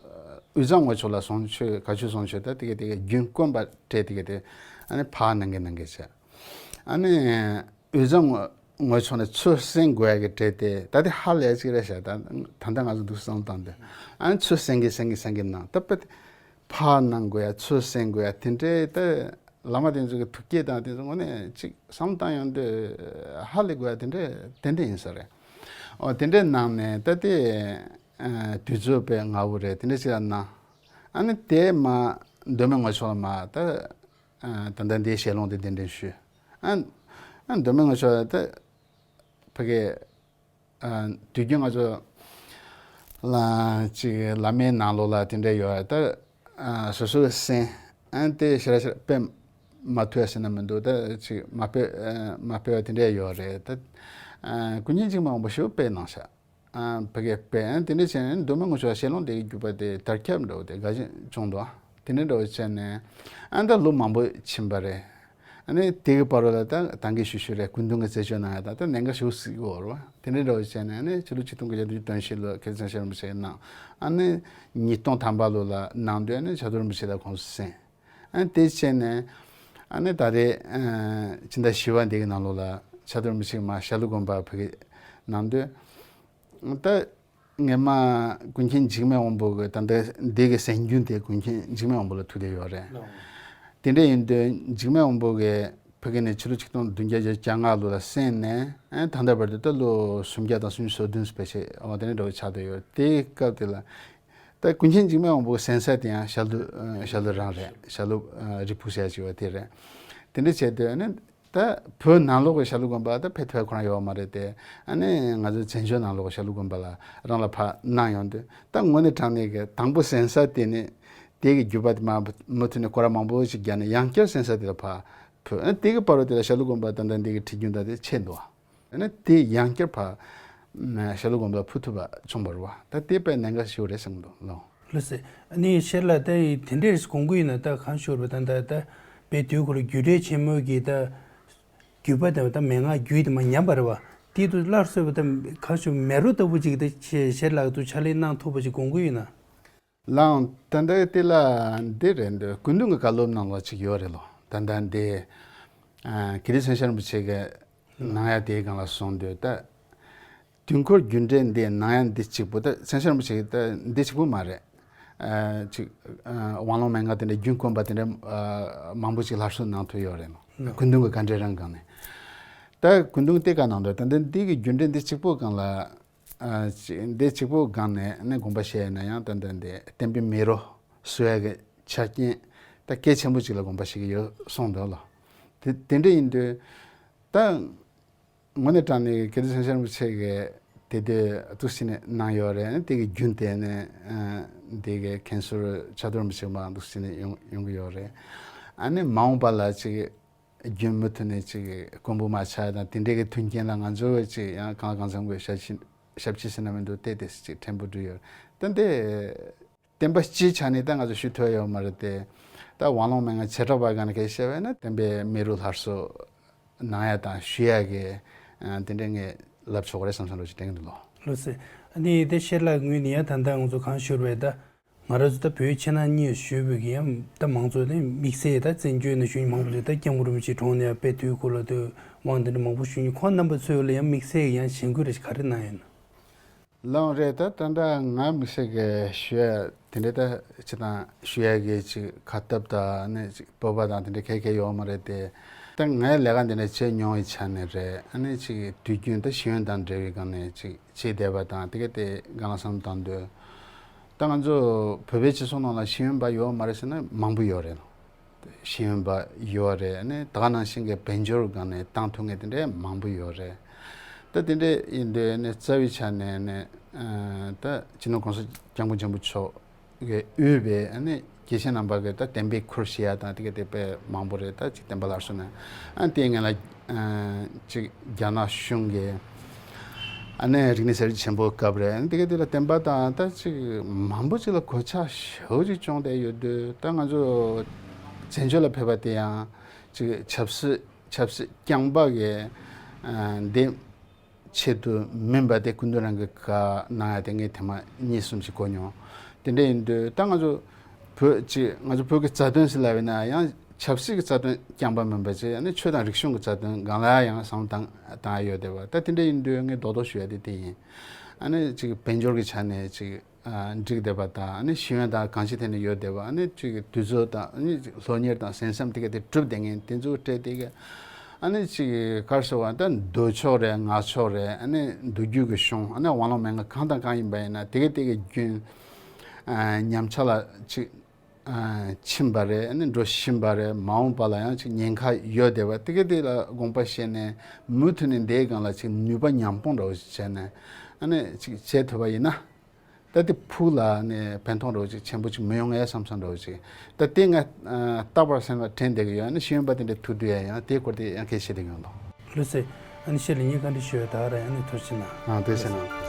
དབུས་གཙང་ངོས་ཕྱོགས་ལ་གསུང་ཆོས་བཀའ་ཆོས་གསུང་ཆོས་ད་དེ་ག་དེ་ག་རྒྱུན་དཀོན་པ་སྤྲད་དེ་ག་དེ་ཨ་ནི་ཕར་གནང་གི་གནང་གི་བྱས། ཨ་ནི་དབུས་གཙང་ངོས་ངོས་ཕྱོགས་ནས་ཚུར་གསན་དགོས་ཡ་གི་གྲས་དེ་ད་དེ་ཧ་ལས་ཅིག་རེད་ཤག་ད་ད་ལྟ་ང་ཚོ་འདུག་བསམ་བཏང་དུས་ཨ་ནི་ཚུར་གསན་གི་གསན་གི་གསན་གི་གནང་། ད་དཔེ་ཕར་གནང་དགོས་ཡ་ཚུར་གསན་དགོས་ཡ་དེ་འདྲའི་ད་བླ་མ་དེ་ཚོ་གི་ཐུགས་བསྐྱེད་དང་དེ་ཚོ་དངོས་གནས་ཅིག་བསམ་བཏང་ཡོང་དུས་ཧ་ལས་དགོས་ཡ་དེ་འདྲའི་ཏན་ཏན་ཡིན་ས་རེད། ཨོ་དེ་འདྲའི་གནང་ནས་ད་དེ་ཨ་དུས་ཚོད་དཔེ་སྔ་བོ་རེད། དེ་འདྲ་ཅིག་ལ་གནང་། ཨ་ནི་དེ་མ་མདོ་སྨད་ངོས་ཕྱོགས་ལ་མ་ད་ཨ་ད་ལྟ་འདིའི་ཞལ་ལུང་དེ་གདན་འདྲེན་ཞུས། ཨ་ཨ་མདོ་སྨད་ངོས་ཕྱོགས་ལ་ད་ཕ་གི་ཨ་དུས་རྒྱུན་ང་ཚོ་ལ་ཅིག་བླ་མའི་ནང་ལོགས་ལ་དེ་འདྲ་ཡོད་རེད། ད་ཨ་སོ་སོའི་གསན་ཨ་དེ་ཞེ་དྲག་ཞེ་དྲག་དཔེ་མ་ཐུབ་ཡ་ཟེར་ན་མི་འདུག་ད་ཅིག་མ་དཔེ་ཨ་མ་དཔེ་བ་དེ་འདྲ་ཡོད་རེད། ད་ཨ་ཀུན་མཁྱེན་འཇིགས་མེད་དབང་པོ་ཞེ་པོ་དཔེ་གནང་ཤག་ཨ་ཕ་གི་དཔེ་ཨ་དེ་འདྲ་བྱས་ནས་མདོ་སྨད་ངོས་ཕྱོགས་ཞལ་ལུང་དེ་གི་བརྒྱུད་པ་དེ་དར་ཁྱབ་འདྲ་བོ་དེ་དགའ་ཞེན་བྱུང་འདུག་དེ་འདྲ་འདྲ་བོ་བྱས་ནས་ཨ་ད་ལོ་མང་པོ་ཕྱིན་པ་རེད། ཨ་ནི་དེ་གི་བར་ལ་ད་ད་གིན་ཞུ་ཞུ་རེད། སྐུ་མདུན་གྱི་རྩད་གཅོད་གནང་ཡ་ད་ད་གནད་འགག་ཞེ་པོ་ཞིག་ཡོད་རེད་བ། དེ་འདྲ་འདྲ་བོ་བྱས་ནས་ཨ་ནི་ཕྱི་ལོ་ཆིག་སྟོང་དགུ་བརྒྱ་བདུན་ཅུ་དོན་བཞི་ལོ་ཁ་སང་ཤེས་རིན་པོ་ཆེ་གནང་། ཨ་ནི་ཉིས་སྟོང་ཐམ་པ་ལོ་ལ་གནང་དུས་ཨ་ནི་ཕྱག་རྡོར་རིན་པོ་ཆེ་ལ་ཁོང་ཚོ་གསན། ཨ་ནི་དེ་བྱས་ནས་ཨ་ནི་ད་རེས་ཨ་ཕྱི་ཟླ་བཞི་པ་འདི་གི་ནང་ལོགས་ལ་ ཕྱག་རྡོར་རིན་པོ་ཆེ་མར་ཞྭ་ལུ་དགོན་པ་ཕ་གི་གནང་དུས། ད་སྔས་མ་ཀུན་མཁྱེན་འཇིགས་མེད་དབང་པོ་གི་ད་ལྟ་འདི་གི་གཟན་རྒྱུན་དེ་ཀུན་མཁྱེན་འཇིགས་མེད་དབང་པོ་ལ་ཐུག་བསྡད་ཡོད་རེད། དེ་འདྲ་ཡིན་དུས་འཇིགས་མེད་དབང་པོ་གི་ཕ་གི་ནས་ཕྱི་ལོ་ཆིག་སྟོང་བདུན་བརྒྱ་བརྒྱད་ཅུ་གྱ་ལྔ་ལོ་ལ་གསན་ནས། ཨ་ནི་ད་ལྟ་བར་དུ་ད་ལོ་སུམ་བརྒྱ་དང་སུམ་ཅུ་སོ་བདུན་སྤེལ་ཆེད་འོ་དེ་འདྲ་འདྲ་བོ་ཆགས་བསྡད་ཡོད། དེའི་སྐབས་དེ་ལ་ད་ཀུན་མཁྱེན་འཇིགས་མེད་དབང་པོ་གི་གཟན་ས་དེ་ཡང་ཞྭ་ལུ་ཨ་ཞྭ་ལུ་རང་རེད། ཞྭ་ལུ་ཨ་རི་ཕུག་ཟེར་ཡ་ཅིག་ཡོད་དེ་རེད། དེ་འདྲ་བྱས་དུས་ཨ་ནི་ད་བོད་ནང་ལོགས་ཀྱི་ཞྭ་ལུ་དགོན་པ་ད་ཕེབས་ཐུབ་ཡ་ཁོ་རང་ཡོད་མ་རེད་དེ། ཨ་ནི་ང་ཚོ་བཙན་བྱོལ་ནང་ལོགས་ཀྱི་ཞྭ་ལུ་དགོན་པ་ལ་རང་ལ་ཕར་གནང་ཡོང་དུས། ད་དངོས་གནས་དྲང་གནས་ཀྱི་དང་པོ་གཟན་ས་དེ་ནི་དེ་གི་བརྒྱུད་པ་དེ་མ་མུ་མཐུད་ནས་སྐོར་ར་མང་པོ་ཞིག་བརྒྱབ་ནས་ཡང་བསྐྱར་གཟན་ས་དེ་ལ་ཕར་ཕུལ། ཨ་ནི་དེ་གི་བར་དུ་དེ་ལ་ཞྭ་ལུ་དགོན་པ་ད་ལྟ་འདི་གི་ཁྲིད་རྒྱུན་ད་དེ་ཆད་འདུག་ཨ་ནི་དེ་ཡང་བསྐྱར་ཕར་ཞྭ་ལུ་དགོན་པ་ལ་ཕུལ་ཐུབ་པ་བྱུང་བ་རེད་བ། ད་དེ་དཔེ་གནད་འགག་ཞིག་རེད་བསམ་འདུག་ལགས། ལགས་སེ། ཨ་ནི་ཤེར་ལགས་ད་དེ་འདྲས་དགོངས་ཀྱི་ཡོད་ན། ད་གང་ཞུ་བ་ད་ད་ད་དཔེ་དུས་འཁོར་རྒྱུད་འགྲེལ་ཆེན་མོ་གི་ད་བརྒྱུད་པ་དང་ད་མན་ངག་རྒྱུད་དེ་མ་ཉམས་པ་རེད་བ། དེ་དུ་སླར་གསོ་བ་ད་གང་ཞུ་མེ་རོ་ལྟ་བུ་ཅིག་ད་ཤེར་ལགས་དུ་ཕྱག་ལས་གནང་ཐུབ་པ་ཅིག་དགོངས་ཀྱི་ཡོད་ན། ལགས། ད་ལྟ་དེ་ལ་འདི་རེད་འདུག་སྐུ་མདུན་གྱི་བཀའ་སློབ་ནང་ལོགས་ཅིག་ཡོད་རེད་ལོ། ད་ལྟ་འདི་ཨ་དགེ་ལྡན་མཚན་ཤར་རིན་པོ་ཆེ་གི་གནང་ཡ་དེའི་སྒང་ལ་སོང་དུས། ད་དུས་འཁོར་རྒྱུད་འགྲེལ་འདི་གནང་ཡ་འདི་གཅིག་པུ། ད་མཚན་ཤར་རིན་པོ་ཆེ་གི་ད་འདི་གཅིག་པུ་མ་རེད། ཨ་ཅིག་ཨ་དབང་ལུང་མན་ངག་དེ་འདྲ་རྒྱུན་དཀོན་པ་དེ་འདྲ་ཨ་མང་པོ་ཅིག་སླར་གསོ་གནང་ཐུབ་ཡོད་རེད་ལོ། ལགས། སྐུ་མདུན་གྱི་བཀའ་འགྲེལ་རང་སྒང་ནས། ད་སྐུ་མདུན་དེ་ག་གནང་འདུག་ད་ལྟ་འདི་གི་རྒྱུད་འགྲེལ་འདི་གཅིག་པུ་སྒང་ལ། ཨ་ཅིག་འདི་གཅིག་པུ་སྒང་ནས་ནི་དགོངས་པ་བཞེས་ན་ཡང་། ད་ལྟ་འདི་བསྟན་པའི་མེ་རོ་གསོ་ཡ་གི་ཆ་རྐྱེན་ད་གལ་ཆེན་པོ་ཅིག་ལ་དགོངས་པ་བཞེས་ཀྱི་ཡོད་གསུངས་འདུག་ལོ། དེ་དེ་འདྲ་ཡིན་དུས་ད་དངོས་གནས་དྲང་གནས་དགེ་ལྡན་མཚན་ཤར་རིན་པོ་ཆེ་གིས་དེ་དུས་འདུག་སེ་ནས་གནང་ཡོད་རེད། དེ་གི་རྒྱུན་དེ་ནས་ཨ་དེ་གི་མཁན་ཟུར་ཕྱག་རྡོར་རིན་པོ་ཆེ་མར་འདུག་སེ་ནས་ཡོང་ཡོང་གི་ཡོད་རེད། ཨ་ནི་མ་འོངས་པ་ལ་ཅིག་རྒྱུན་མུ་མཐུད་ནས་ཅིག་དཀོན་པོ་མ་ཆགས་དང་། དེ་འདྲའི་གི་མཐུན་རྐྱེན་ལ་ང་ཚོ་ཅིག་ཡང་གང་ལ་གང་འཚམ་གྱི་ཞབས་ཕྱི་ཞབས་ཕྱི་ཟེར་ན་མི་འདུག་ཏོག་ཙམ་ཅིག་ཕྲན་བུ་འགྲོ་ཡོད། ད་འདི་བསྟན་པ་སྤྱིའི་ཆ་ནས་ད་ང་ཚོ་ཞུ་ཐུབ་ཡོད་མ་རེད་དེ། ད་དབང་ལུང་མན་ངག་བྱེ་བྲག་པ་སྒང་ནས་སྐད་ཆ་བཤད་པ་ཡིན་ན། བསྟན་པའི་མེ་རོ་སླར་གསོ་གནང་ཡ་དང་ཞུ་ཡ་གི་ཨ་དེ་འདྲའི་ངས་ལབ་ཆོག་གི་རེད་བསམ་བསམ་འདྲ་ཅིག་དྲན་གྱི་འདུག་ལོ། ལགས་སེ། ཨ་ནི་དེ་ཤེར་ལགས་ངོས་ནས་ཡང་ད་ལྟ་ང་ཚོ་གང་ཞུ་བ་ད། ང་རང་ཚོ་ད་བོད་ཕྱི་ནང་གཉིས་བཞུགས་པའི་གི་ཡང་ད་མང་གཙོ་དེ་དམིགས་བསལ་ད་བཙན་བྱོལ་ནང་བཞུགས་མཁན་མང་པོ་ཅིག་ད་སྐྱབས་མགོན་རིན་པོ་ཆེའི་དྲུང་ནས་དཔེ་དུས་འཁོར་ལོ་དུ་དབང་དེ་འདྲ་མང་པོ་ཞུ་མཁན་ཁོང་རྣམ་པ་ཚོ་ལ་ཡང་དམིགས་བསལ་གྱི་ཡང་གཞེན་སྐུལ་རེ་ཞིག་ག་རེ་གནང་ཡོད་ན། ལགས་རེད། ད་ད་ལྟ་ང་དམིགས་བསལ་གྱི་ཞུ་ཡ་དེ་འདྲ་ད་ཅི་དང་ཞུ་ཡ་གི་ཅིག་ཁ་སྟབས་དང་ནི་ཅིག་སྤོབས་པ་དང་དེ་འདྲ་ག་ག་ཡོད་མ་རེད་དེ། ད་ངའི་ལས་ཀ་འདི་འདྲ་བྱས་མྱོང་བའི་ཆ་ནས་རེད། ཨ་ནི་ཅིག་དུས་རྒྱུན་ད་ཤེས་ཡོན་དང་འབྲེལ་བའི་སྒང་ནས་ཅིག་བྱས་བསྡད་པ་དང་། དེ་ག་དེ་སྒང་ལ་བསམ་བློ་བཏང་དུས། ད་ང་ཚོ་བོད་པའི་སྤྱི་ཚོགས་ནང་ལ་ཤེས་ཡོན་པ་ཡོད་མ་རེད་ཟེར་ན་མང་པོ་ཡོད་རེད། ཤེས་ཡོན་པ་ཡོད་རེད། ཨ་ནི་ད་ག་ནང་བཞིན་གྱི་དཔལ་འབྱོར་སྒང་ནས་བཏང་ཐུབ་མཁན་དེ་འདྲའི་མང་པོ་ཡོད་རེད། ད་དེ་འདྲ་ཡིན་དུས་ཨ་ནི་རྩ་བའི་ཆ་ནས་ནི་ཨ་ད་སྤྱི་ནོར་༸གོང་ས་༸སྐྱབས་མགོན་ཆེན་པོ་མཆོག་གིས་དབུས་པའི་ཨ་ནི་དགེ་བཤེས་རྣམ་པ་གིས་ད་བསྟན་པའི་ཁུར་བཞེས་ཡ་དང་དེ་ག་དེ་དཔེ་མང་པོ་རེད། ད་ཅིག་བསྟན་པ་སླར་གསོ་ནས་ཨ་དེའི་སྔོན་ལ་ཨ་ཅིག་རྒྱ་ནག་གཞུང་གི་ཨ་ནི་རིག་གནས་གསར་བརྗེ་ཆེན་པོའི་སྐབས་རེད། ཨ་ནི་དེ་ག་དེ་ལ་བསྟན་པ་དང་ད་ཅིག་མང་པོ་ཅིག་ལ་གོད་ཆག་ཞེ་པོ་ཅིག་བྱུང་བསྡད་ཡོད་དུས། ད་ང་ཚོ་བཙན་བྱོལ་ལ་ཕེབས་པ་དེ་ཡང་ཅིག་ཆབ་སྲིད་ཆབ་སྲིད་རྐྱང་པ་གི་ཨ་འདི་ཆེད་དུ་མིན་པ་དེ་སྐུ་མདུན་རང་གིས་བཀའ་གནང་ཡ་དེ་ངས་ཐེངས་མ་གཉིས་གསུམ་ཞིག་གོ་མྱོང་། དེ་འདྲ་ཡིན་དུས་ད་ང་ཚོ་བོད་ཀྱི་ང་ཚོ་བོད་ཀྱི་རྩ་དོན་ཟེར་ལབ་ཡིན་ན་ཡང་ཆབ་སྲིད་ཀྱི་རྩ་དོན་རྐྱང་པ་མིན་པ་ཅིག་ཨ་ནི་ཆོས་དང་རིག་གཞུང་གི་རྩ་དོན་སྒང་ལ་ཡང་བསམ་བློ་བཏང་བཏང་ཡ་ཡོད་བསྡད་པ། ད་དེ་འདྲ་ཡིན་དུས་ངས་རྡོག་རྡོག་ཞུ་ཡ་དེ་དེ་ཡིན། ཨ་ནི་ཅིག་དཔལ་འབྱོར་གྱི་ཆ་ནས་ཅིག་ཨ་འགྲིག་བསྡད་པ་དང་། ཨ་ནི་ཤེས་ཡོན་དང་གང་ཅིའི་ཐད་ནས་ཡོད་བསྡད་པ། ཨ་ནི་ཅིག་དུས་ཚོད་དང་། ཨ་ནི་ཅིག་སློབ་གཉེར་དང་གསན་བསམ་དེ་ག་དེ་གྲུབ་བསྡད་མཁན་དེ་ཚོ་སྤྲད་དེ་ག་ཨ་ནི་ཅིག་ག་རེ་ཟེར་བ། ད་འདོད་ཕྱོགས་རེད། ངར་ཕྱོགས་རེད། ཨ་ནི་མདོ་རྒྱུད་ཀྱི་གཞུང་། ཨ་ནི་དབང་ལུང་མན་ངག་གང་དང་གང་ཡིན་པ་ཡིན་ན་དེ་ག་དེ་ག་རྒྱུན་ཨ་ཉམས་ཆག་ལ་ཅིག་ཨ་ཕྱིན་པ་རེད། ཨ་ནི་འགྲོ་བཞིན་པ་རེད། མ་འོངས་པ་ལ་ཡང་ཅིག་ཉེན་ཁ་ཡོད་བསྡད་པ་དེ་ག་དེ་ལ་དགོངས་པ་བཞེས་ནས་མུ་མཐུད་ནས་དེའི་སྒང་ལ་ཅིག་ནུས་པ་ཉམས་སྤུངས་འདྲ་བོ་ཞིག་བྱས་ནས་ཨ་ནི་ཅིག་བྱེད་ཐུབ་པ་ཡིན་ན། ད་དེ་ཕུགས་ལ་ནི་ཕན་ཐོགས་འདྲ་བོ་ཅིག་ཆེན་པོ་ཅིག་མི་ཡོང་ངས་བསམ་བསམ་འདྲ་བོ་ཅིག་ད་དེ་ང་ཨ་རྟག་པར་སེམས་ལ་དྲན་བསྡད་ཀྱི་ཡོད། ཨ་ནི་ཤེས་ཡོན་པ་དེ་འདྲ་ཐུག་དུས་ཡ་ཡང་དེའི་སྐོར་དེ་ཡང་སྐད་ཆ་བཤད་བསྡད་ཀྱི་ཡོད་འདུག་ལགས་སེ། ཨ་ནི་ཤེར་ལགས་ངས་བཀའ་འདྲི་ཞུ་ཡ་ད་ག་རང་ཡིན། ཨ་ནི་ཐུགས་རྗེ་གནང་། ཨ་ཐུགས་རྗེ་གནང་།